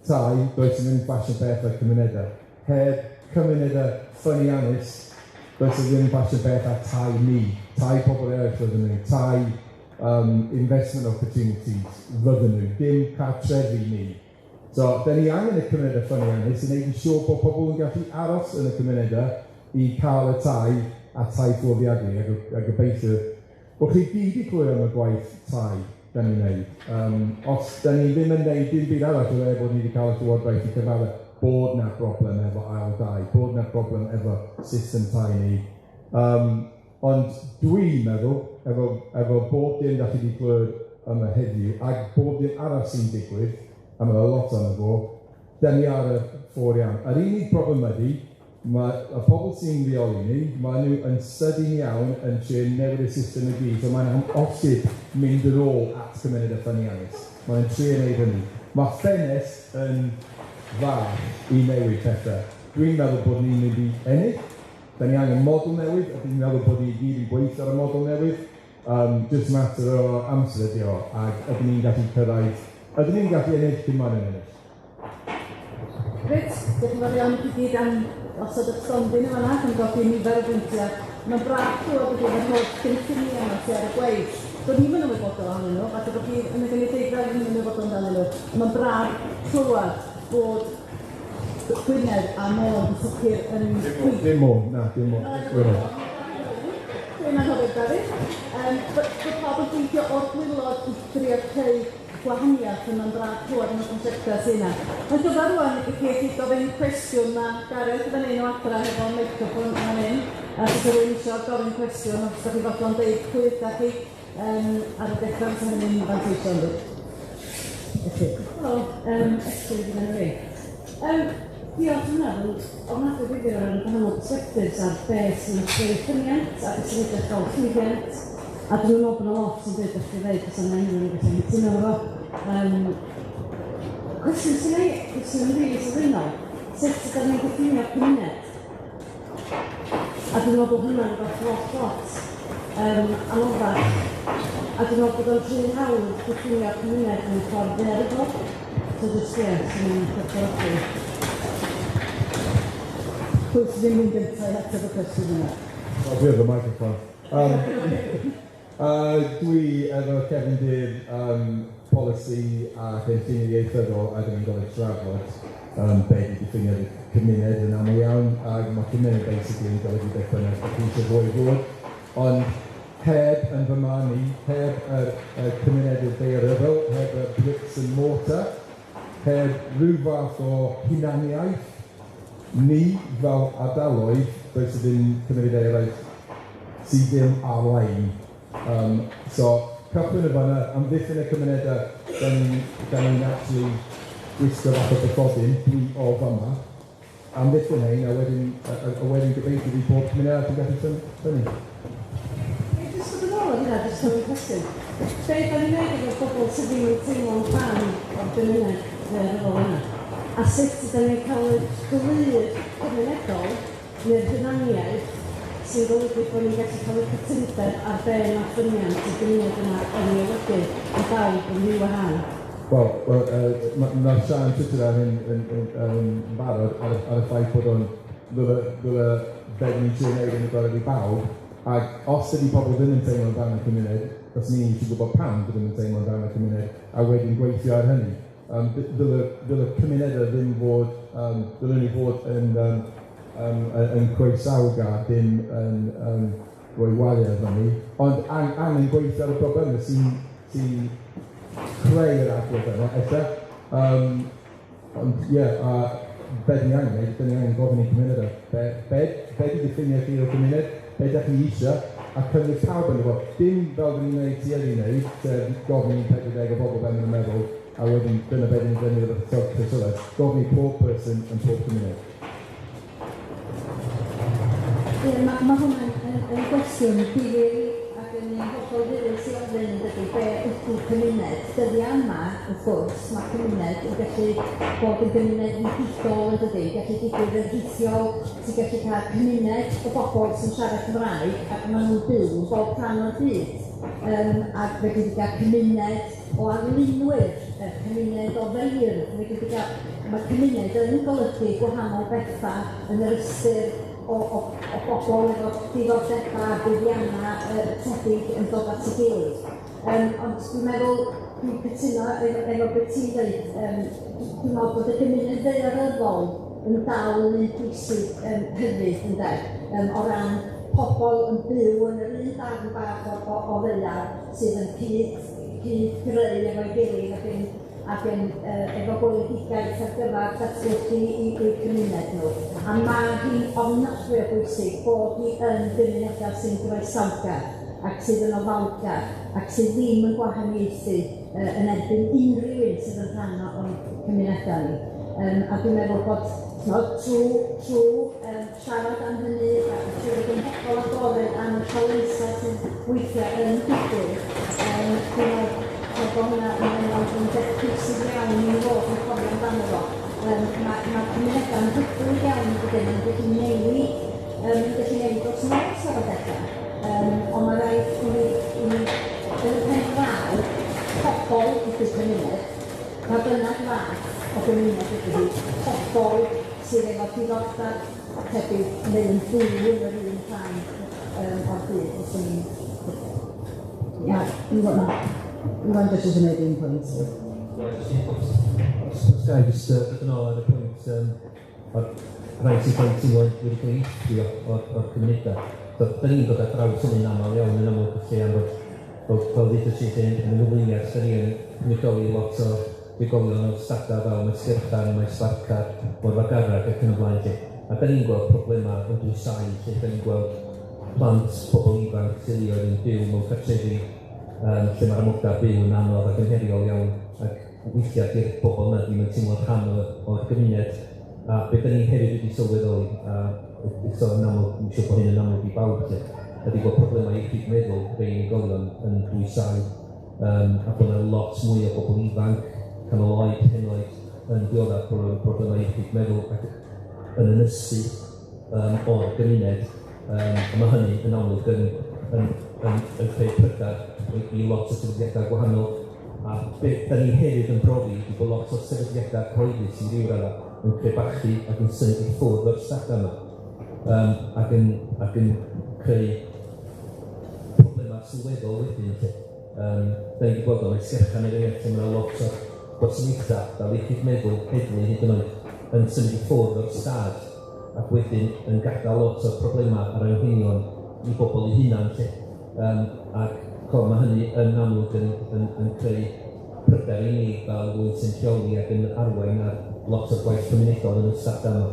tai, does ddim ffasiwn beth ar cymunedau. Heb cymunedau ffyniannus, does ddim ffasiwn beth ar tai ni. Tai pobl eraill fydden nhw, tai investment opportunities fydden nhw, dim cartrefi ni. So, da ni angen y cymunedau ffyniannus i wneud yn siŵr bod pobl yn gallu aros yn y cymunedau i cael y tai a tai fforddiadwy, a gobeithio bod chi gyd wedi clywed am y gwaith tai da ni'n neud. Os da ni ddim yn neud dim byd arall, o bod ni wedi cael y llywodraeth i cyfadde bod na broblem efo ail dai, bod na broblem efo system tai ni. Ond dwi'n meddwl, efo bob dim da chi wedi clywed yma heddiw, ac bob dim arall sy'n digwydd, a mae 'na lot ohono fo, da ni ar y ffordd iawn. Yr unig broblem ydy, mae y pobl sy'n rheoli ni, maen nhw yn sydyn iawn yn trio newid y system i gyd, so mae'n amhosib mynd yn ôl at cymunedau ffyniannus. Mae'n trio wneud hynny. Mae ffenest yn fach i newid pethau. Dwi'n meddwl bod ni'n mynd i ennill. Da ni angen model newydd, a dwi'n meddwl bod ni i gyd yn gweithio ar y model newydd. Just matter o amser ydi o, ac ydyn ni'n gallu cyrraedd, ydyn ni'n gallu ennill, dim ond ennill. Reit, diolch yn fawr iawn i chi gyd am osod eich stondin yn fan'na, ac yn godi nifer o bwyntiau. Mae'n braf clywed bod chi'n holl gynlluniau yma sy ar y gweill. Do'n i'm yn ymwybodol ohonyn nhw, falle bod chi yn y gynulleidfa ddim yn ymwybodol amdanyn nhw. Mae'n braf clywed bod Gwynedd a Môn yn sicr yn Dim Môn, na, dim Môn. Dwi'n anghofio Dafydd. Bod pawb yn gweithio o'r gwaelod i drio creu gwahaniaeth yn mae'n braf clywed am y prosiectau sy'n yna. Mae'n gyfer rwan i chi allu gofyn cwestiwn, mae Gareth fan hyn o Adra hefo meicroffon fan hyn, a os ydych rhywun eisiau gofyn cwestiwn, os ydych chi fodlon deud pwy ydych chi ar y dechrau, fysa hynny'n fanteisiol. Felly, helo, Esther ydy enw fi. Diolch yn fawr, ofnadwy difyr o ran gwahanol perspectives ar beth sy'n creu ffyniant a beth sy'n edrych fel llwyddiant. A dwi'n meddwl bod yna lot yn dweud beth chi ddeud, fysa yna unrhyw un yn gallu cytuno efo fo. Cwestiwn sy'n ei, cwestiwn yn rili sylfaenol, sut ydyn ni'n diffinio cymuned? A dwi'n meddwl bod hwnna'n rhywbeth lot, lot anoddach. A dwi'n meddwl bod o'n rhy hawdd diffinio cymuned mewn ffordd ddaearyddol. So jyst ie, swn i'n gwerthfawrogi. Pwy sydd yn mynd gyntaf i ateb y cwestiwn yna? Wel, dwi efo microphone. Dwi efo cefndir polisi a cynllunio ieithyddol, a dyn ni'n gorfod trafod be 'di diffiniad y cymuned yn aml iawn, ac mae cymuned basically yn golygu beth bynnag dach chi eisiau fo i fod, ond heb yn fy marn i, heb y cymunedau daearyddol, heb y bricks and mortar, heb rhyw fath o hunaniaeth, ni fel ardaloedd, does ddim cymunedau eraill sydd ddim ar-lein. So, cychwyn y fan'na, amddiffyn y cymunedau, da ni'n actually gwisgo fath o bathodyn, dwi o fama, amddiffyn hein, a wedyn gobeithio fydd pob cymuned arall yn gallu ffynnu. Ei, jyst dod yn ôl ar hynna, jyst gofyn cwestiwn. Be da ni'n neud efo bobl sydd ddim yn teimlo'n rhan o'r gymuned ddaearyddol yna? A sut ydyn ni'n cael y glir cymunedol neu'r hunaniaeth sy'n golygu bod ni'n gallu cael y cytundeb ar be mae ffyniant y gymuned yna yn ei olygu i bawb yn ddiwahân? Wel, ma Sian Twitter ar hyn yn barod ar y ffaith bod o'n ddyle be ni'n trio wneud yn agored i bawb, ac os ydy pobl ddim yn teimlo'n rhan o'r cymuned, os ni eisiau gwybod pam ddim yn teimlo'n rhan o'r cymuned, a wedyn gweithio ar hynny. Dyle cymunedau ddim fod, dyle ni fod yn croesawgar, dim yn rhoi waliau fyny, ond angen gweithio ar y problemau sy creu yr agwedd yna, ella. Ond ie, yeah, a be ni angen wneud, be ni angen gofyn i'n cymunedau. Be di diffiniad chi o'r cymuned, be ydych chi eisiau, a cynnwys pawb yn efo. Dim fel dyn ni'n gwneud tueddu i wneud, sef gofyn i 40 o bobl be maen nhw'n meddwl, a wedyn dyna be ni'n dynnu efo tystiolaeth. Gofyn i pob person yn pob cymuned. Ie, ma hwnna'n yn gwestiwn difyr ac yn un hollol ddilys i ofyn, yn dydy, be ydy cymuned? Dyddiau yma, wrth gwrs, mae cymuned yn gallu bod yn gymuned ddigidol, yn dydy, gallu digwydd yn rhithiol, ti'n gallu cael cymuned o bobl sy'n siarad Cymraeg ac maen nhw'n byw yn bob rhan o'r byd. Ac fe di gael cymuned o arlunwyr, cymuned o feirdd, fe di gael, mae cymuned yn golygu gwahanol bethau yn yr ystyr o bobl efo diddordebau a buddiannau tebyg yn dod at ei gilydd. Ond dwi'n meddwl, dwi'n cytuno efo beth ti'n dweud, dwi'n meddwl bod y gymuned ddaearyddol yn dal yn un pwysig hefyd, ynde, o ran pobl yn byw yn yr un darn bach o ddaear sydd yn cyd greu efo'i gilydd ac yn efo gweledigaeth ar gyfer datblygu i'w cymuned nhw. A mae hi'n ofnadwy o bwysig bod ni yn gymunedau sy'n groesawgar ac sydd yn ofalgar ac sydd ddim yn gwahaniaethu yn erbyn unrhyw un sydd yn rhan o'n cymunedau ni. A dwi'n meddwl bod t'mod, trwy siarad am hynny a trwy fod yn hollol agored am y sialensau sydd weithiau yn digwydd, dwi'n meddwl bod hwnna yn beth pwysig iawn i ni fod yn cofio amdano fo. Mae cymunedau'n hyblyg iawn yn dydyn, yn gallu newid, yn gallu newid dros nos ar adegau. Ond mae rhaid i ni, yn y pen draw, pobl ydy'r cymuned, pa bynnag fath o gymuned ydy hi, pobl sydd efo diddordeb tebyg neu yn byw yn yr un rhan o'r byd, fyswn i'n. Ia, Iwan, Iwan jyst eisiau gwneud un pwynt. Os ga i jyst dod yn ôl ar y pwynt, o'r rhai sy'n cael teimlo wedi cael ei eithrio o'r cymunedau. So, da ni'n dod ar draws hynny'n aml iawn yn amlwg, felly am fod Fel ddeudais i yn y gyflwyniad, da ni yn cynrychioli lot o drigolion o'r stadau fel Maesgeirchan, Maesfarcad, Morfa Garreg ac yn y blaen 'lly. A da ni'n gweld problemau yn dwysau lle, da ni'n gweld plant, pobl ifanc, teuluoedd yn byw mewn cartrefi lle mae'r amodau byw yn anodd ac yn heriol iawn, ac weithiau di'r bobl yna ddim yn teimlo rhan o'r gymuned. A be da ni hefyd wedi sylweddoli, a eto yn amlwg, dwi'n siŵr bod hyn yn amlwg i bawb 'lly, ydy bod problemau iechyd meddwl rhai unigolion yn dwysau, a bod yna lot mwy o bobl ifanc, canol oed, henoed, yn dioddef problemau iechyd meddwl ac yn ynysu o'r gymuned. A mae hynny yn amlwg yn creu pryder i lot o sefydliadau gwahanol. A be da ni hefyd yn brofi ydy bod lot o sefydliadau cyhoeddus i ryw raddau yn crebachu ac yn symud i ffwrdd o'r stadau yma, ac yn creu problemau sylweddol wedyn 'lly. Da ni wedi gweld o'n Maesgeirchan er enghraifft, lle mae yna lot o gwasanaethau fel iechyd meddwl, heddlu hyd yn oed, yn symud i ffwrdd o'r stad ac wedyn yn gadael lot o'r problemau a'r anghenion i bobl eu hunain 'lly. Ac mae hynny yn amlwg yn creu pryder i ni fel rywun sy'n rheoli ac yn arwain ar lot o'r gwaith cymunedol yn y stadau yma,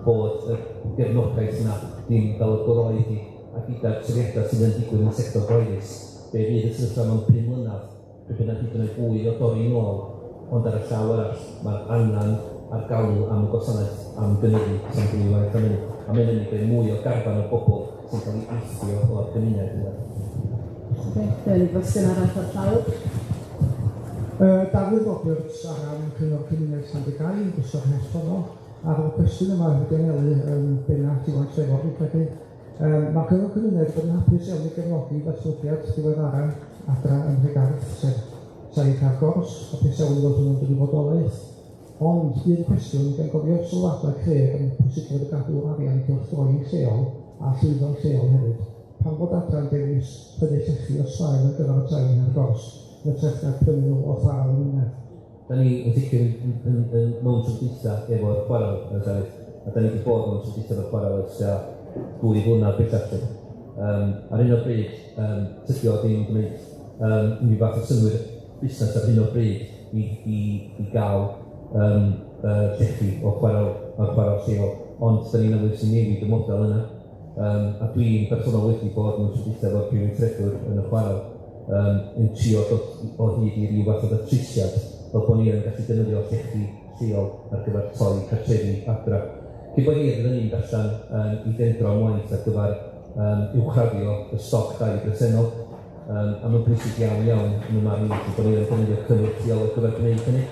bod y gefnogaeth yna ddim fel y roedd hi, a gyda'r toriadau sydd yn digwydd yn y sector gyhoeddus, be fydd y sefyllfa mewn 5 mlynedd, pe bydd yna hyd yn oed fwy o dorri nôl, ond ar y llaw arall, mae'r angen a'r galw am y gwasanaeth am gynyddu sy'n dwywaith am hynny. A mae'n hynny greu mwy o garfan o bobl sy'n cael ei eithrio o'r gymuned. Beth, gwestiwn arall o'r llawr? Dafydd Roberts ar ran Cyngor Cymuned Llandygai, gwisgo'r het honno. A'r cwestiwn yma wedi anelu yn benna at Iwan Trefor, fi'n credu. Mae Cyngor Cymuned bod yn hapus iawn i gefnogi datblygiad diweddara Adra ym Nhregarth, sef Saith ar Gors, hapus iawn i fod hwnnw'n dod i fodolaeth. Ond un cwestiwn, gan gofio sylwadau Craig am pwysigrwydd o gadw arian cylchdroi lleol a llwyddo'n lleol hefyd, pam bod Adra'n dewis prynu llechi o sail ar gyfer y tai ar gors, yn hytrach na prynu nhw o chwarel yng Ngwynedd? Da ni yn sicr yn mewn trafodaethau efo'r chwarel yn Dafydd, a da ni wedi bod mewn trafodaethau efo'r chwarel ers tua 2 flynedd bellach 'lly. Ar hyn o bryd, tydi o ddim yn gwneud unrhyw fath o synnwyr busnes ar hyn o bryd i gael llechi o chwarel, o'r chwarel lleol, ond da ni'n awyddus i newid y model yna. A dwi'n bersonol wedi bod mewn trafodaethau efo'r prif weithredwr yn y chwarel, yn trio dod o hyd i ryw fath o ddatrysiad fel bod ni yn gallu defnyddio llechi lleol ar gyfer toi cartrefi Adra. Cyn bo hir fydden ni'n darllen i dendro am waith ar gyfer uwchraddio y stoc dai bresennol, a mae'n bwysig iawn iawn yn y marn i bod ni yn defnyddio cynnwrf lleol ar gyfer gwneud hynny.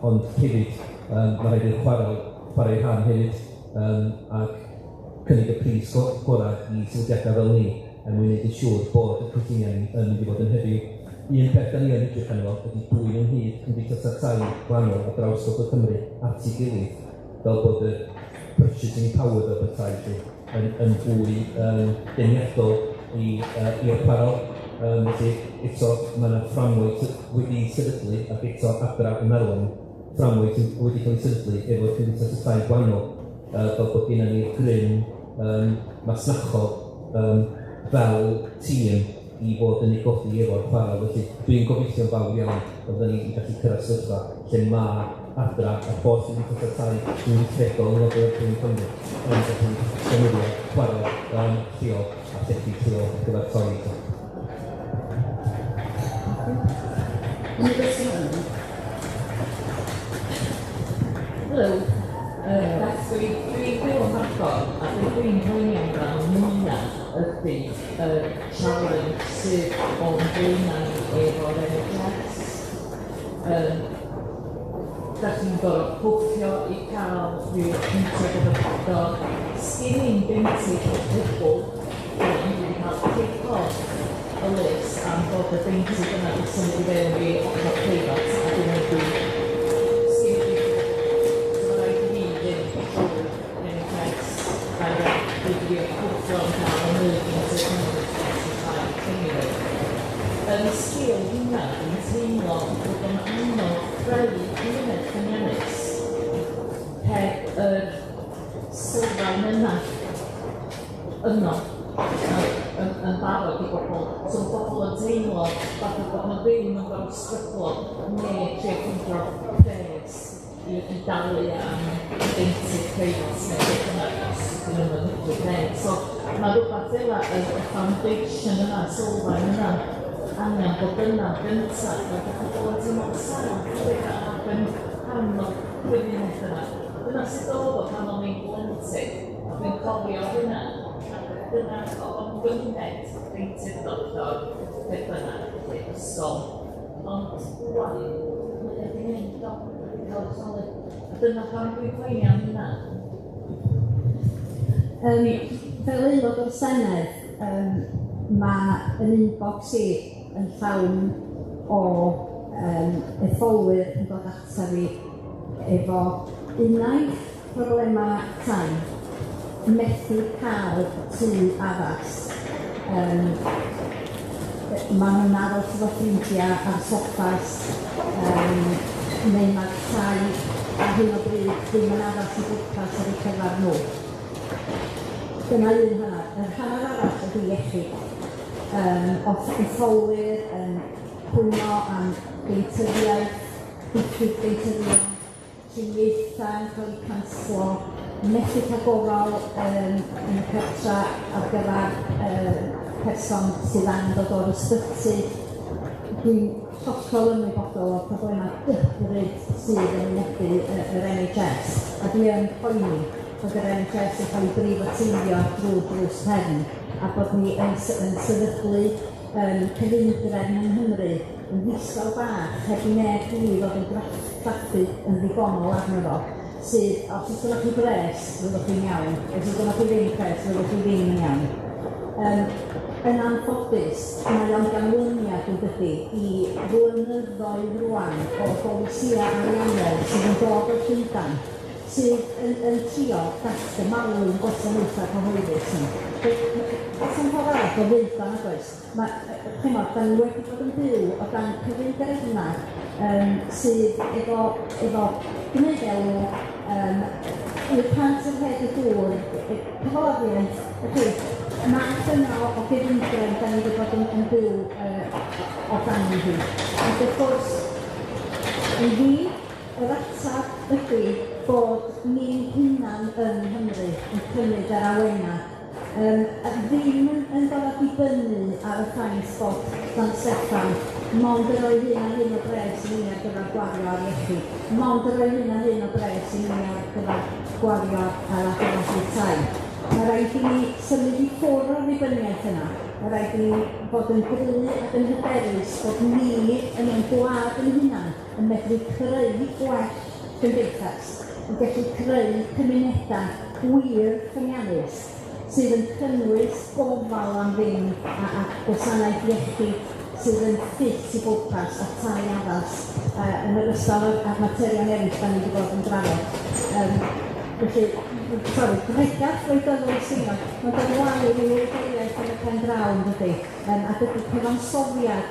Ond hefyd, mae rhaid i'r chwarel chwarae rhan hefyd, ac cynnig y pris gorau i sefydliadau fel ni er mwyn gwneud yn siŵr bod y cynlluniau ni yn mynd i fod yn hyfyw. Un peth da ni yn edrych arno fo ydy dwyn ynghyd cymdeithasau tai gwahanol ar draws Gogledd Cymru at ei gilydd, fel bod y purchasing power fel petai 'lly yn fwy deniadol i'r chwarel. Felly eto mae yna fframwaith wedi'i sefydlu, ac eto Adra yn arwain fframwaith wedi cael ei sefydlu efo'r cymdeithasau tai gwahanol, fel bod gennym ni grym masnachol fel tîm i fod yn ei godi efo'r chwarel. Felly dwi'n gobeithio'n fawr iawn y byddwn ni'n gallu cyrraedd sefyllfa lle mae Adra a'r holl gymdeithasau tai yn weithredol yng Ngogledd Orllewin Cymru yn gallu defnyddio chwarel lleol a llechi lleol ar gyfer toi. Unrhyw gwestiwn? Helo. Dwi'n byw ym Mangor, a be dwi'n poeni amdano mwyaf ydy y challenge sydd o'n blaenau ni efo'r NHS. Da chi'n gorfod bwcio i cael rhyw apwyntiad efo doctor. Sgyn i'm dentist o gwbl. Dwi wedi cael kick off y list am bod y dentist yna wedi symud i fewn i ochr preifat a dwi'n mynd i sgyn i so mae rhaid i fi fynd trwy NHS direct i drio bwcio yn cael emergency appointment anyway. Yn sgil hynna, dwi'n teimlo bod o'n anodd creu cymuned ffyniannus heb yr sylfaen yna yno. yn barod i bobl. So mae bobl yn teimlo fatha bod nhw ddim yn gorfod stryglo neu trio ffeindio pres i dalu am deintydd preifat neu beth bynnag os ydyn nhw'n yn medru gwneud. So mae rhywbeth fel y foundation yna, sylfaen yna, angen bod yna gyntaf, fel bod pobl yn teimlo'n saff hefyd ac yn rhan o'r gymuned yna. Dyna sut oedd o pan o'n i'n blentyn, a dwi'n cofio hynna. Dyna oedd o'n gymuned, deintydd, doctor, beth bynnag, felly ysgol. Ond rŵan, mae o 'di mynd, do, wedi cael ei chwalu. A dyna pam dwi'n poeni am hynna. Fel aelod o'r Senedd, mae yn inbox i yn llawn o etholwyr yn dod ata fi efo unai problema tai, methu cael tŷ addas, ma' nhw'n aros efo ffrindia ar soffas, neu ma'r tai ar hyn o bryd ddim yn addas i bwrpas ar eu cyfar nhw. Dyna un hannar. Yr hannar arall ydy iechyd. Os etholwyr yn cwyno am deintyddiaeth, diffyg deintyddion, triniaethau yn cael eu canslo, methu cael gofal yn y cartra ar gyfer person sydd angen dod o'r ysbyty. Dwi'n hollol ymwybodol o'r problemau dybryd sydd yn wynebu yr NHS, a dwi yn poeni bod yr NHS yn cael ei breifateiddio drwy drws cefn, a bod ni yn sefydlu cyfundrefn yng Nghymru yn ddistaw bach, heb i neb rili fod yn craffu yn ddigonol arno fo, sydd, os oes gynnoch chi bres, fyddwch chi'n iawn, os oes gynnoch chi ddim pres, fyddwch chi ddim yn iawn. Yn anffodus, mae o'n ganlyniad yn dydi i flynyddoedd rŵan o bolisïau ariannol sydd yn dod o'r Llundain, sydd yn trio datgymalu'n gwasanaethau cyhoeddus ni. Does 'na'm ffordd arall o ddeud o, nag oes? Ma' chimod, da ni wedi bod yn byw o dan cyfundrefnau sydd efo gwneud elw, i'r pant yn rhedeg y dŵr, cyfalafiaeth, felly math yna o gyfundrefn da ni wedi bod yn byw o dan hi. Ac wrth gwrs, i fi, yr ateb ydy bod ni'n hunan yng Nghymru yn cymryd yr awenau, ddim yn gorfod dibynnu ar y ffaith bod San Steffan mond yn rhoi hyn a hyn o bres i ni ar gyfer gwario ar iechyd, mond yn rhoi hyn a hyn o bres i ni ar gyfer gwario ar adeiladu tai. Mae rhaid i ni symud i ffwrdd o'r ddibyniaeth yna. Mae rhaid i ni fod yn gry ac yn hyderus bod ni yn ein gwlad yn hunan yn medru creu gwell cymdeithas, yn gallu creu cymunedau gwir ffyniannus sydd yn cynnwys gofal am ddim a gwasanaeth iechyd sydd yn ffit i bwrpas a tai addas, yn ogystal â'r materion eraill da ni wedi bod yn drafod. Felly, sori, pregeth wleidyddol sy'n mae'n dod lawr i wleidyddiaeth yn y pen draw, yn dydi? A dydy cyfansoddiad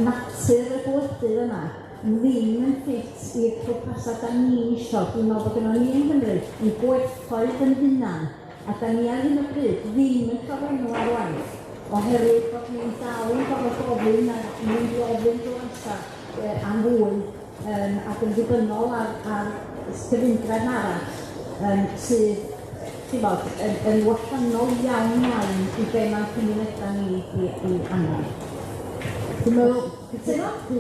natur y gwledydd yma ddim yn ffit i'r pwrpasau da ni isio. Dwi'n meddwl bod gynnon ni yng Nghymru yn gwerthoedd yn hunan, a da ni ar hyn o bryd ddim yn cael enw ar waith, oherwydd bod ni'n dal yn gorfod gofyn a mynd i ofyn drwy amser am fwy, ac yn ddibynnol ar gyfundrefn arall sydd, chimod, yn wahanol iawn iawn i be mae'n cymunedau ni i angen. Dwi'n meddwl, Cytuno? Dwi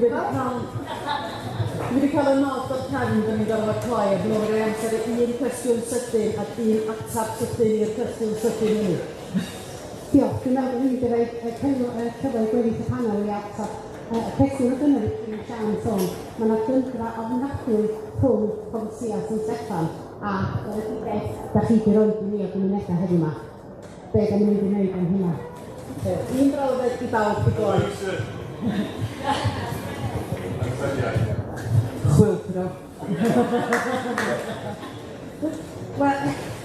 wedi cael y nod o'r cefn, da ni'n gorfod cloi, a dwi'n meddwl bod rhoi amser i un cwestiwn sydyn ac un ateb sydyn i'r cwestiwn sydyn hynny. Diolch. Dwi'n meddwl bod hynny wedi rhoi cyfle i gweddill y panel i ateb. Y cwestiwn oedd yna i Siân sôn, mae yna dyndra ofnadwy rhwng polisïau San Steffan a beth da chi wedi rhoi i ni o gymunedau heddiw yma. Be da ni'n mynd i wneud am hynna? Un brawddeg i bawb i gloi. Chwyldro. Wel,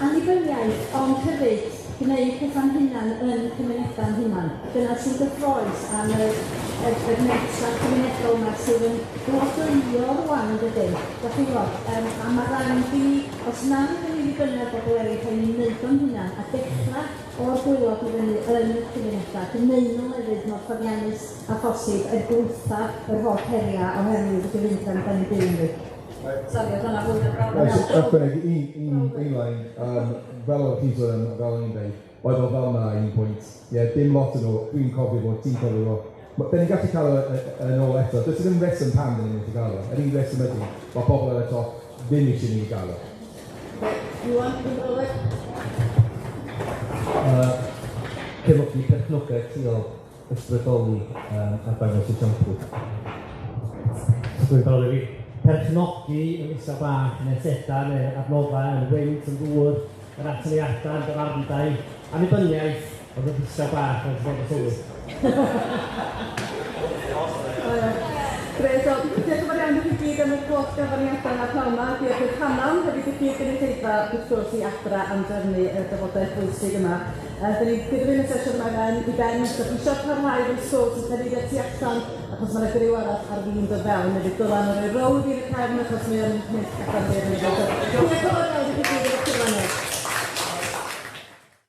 annibyniaeth, ond hefyd gwneud pethau'n hunan yn cymunedau'n hunan. Dyna sy'n gyffrous am y, y, y mentrau cymunedol yma sydd yn blodeuo rwan yn dydyn. Dach chi'n gwybod, a mae rhaid i ni, os na ydyn ni ddibynnu ar bobl eraill, rhaid ni wneud o'n hunan a dechrau o'r gwaelod i fyny yn y cymunedau, gwneud nhw lefydd mor ffyniannus a phosib er gwaetha yr holl heriau oherwydd y gyfundrefn da ni'n byw ynddi. Sori, oedd hwnna fwy na brawd. Right, ychwanegu un line, fel oedd chi'n sôn am, fel o'n i'n dweud, oedd o fel 'na un pwynt. Ie, yeah, dim lot yn ôl, dwi'n cofio fo, ti'n cofio fo. Da ni'n gallu cael o yn ôl eto. Does ddim reswm pam da ni'n gallu gael o. Yr un reswm ydy, mae pobl ar y top ddim eisiau ni gael o. Iwan, dwi'n brawddeg? Cefnogi perchnogaeth lleol, ysbrydoli a dangos esiampl. Dwi'n brawddeg fi. Perchnogi yn isa bach neu asedau neu adnoddau yn wynt, yn ddŵr, yr atyniadau, yn dafarndai, annibyniaeth oedd yn ddistaw bach oedd yn sylwi. Grêt, wel, diolch yn fawr iawn i chi gyd am eich holl gyfraniadau yma pnawn 'ma. Diolch i'r panel, hefyd i gyd gynulleidfa wrth gwrs i Adra am drefnu y drafodaeth bwysig yma. Da ni gyda fi'n y sesiwn yma i ben, os ydych chi eisiau parhau efo'r sgwrs, os ydych chi tu allan, achos mae yna griw arall ar fin dod fewn, neu fydd Dylan yn rhoi rownd i'r cefn achos mae o'n mynd allan i'r. Diolch yn fawr iawn i chi gyd.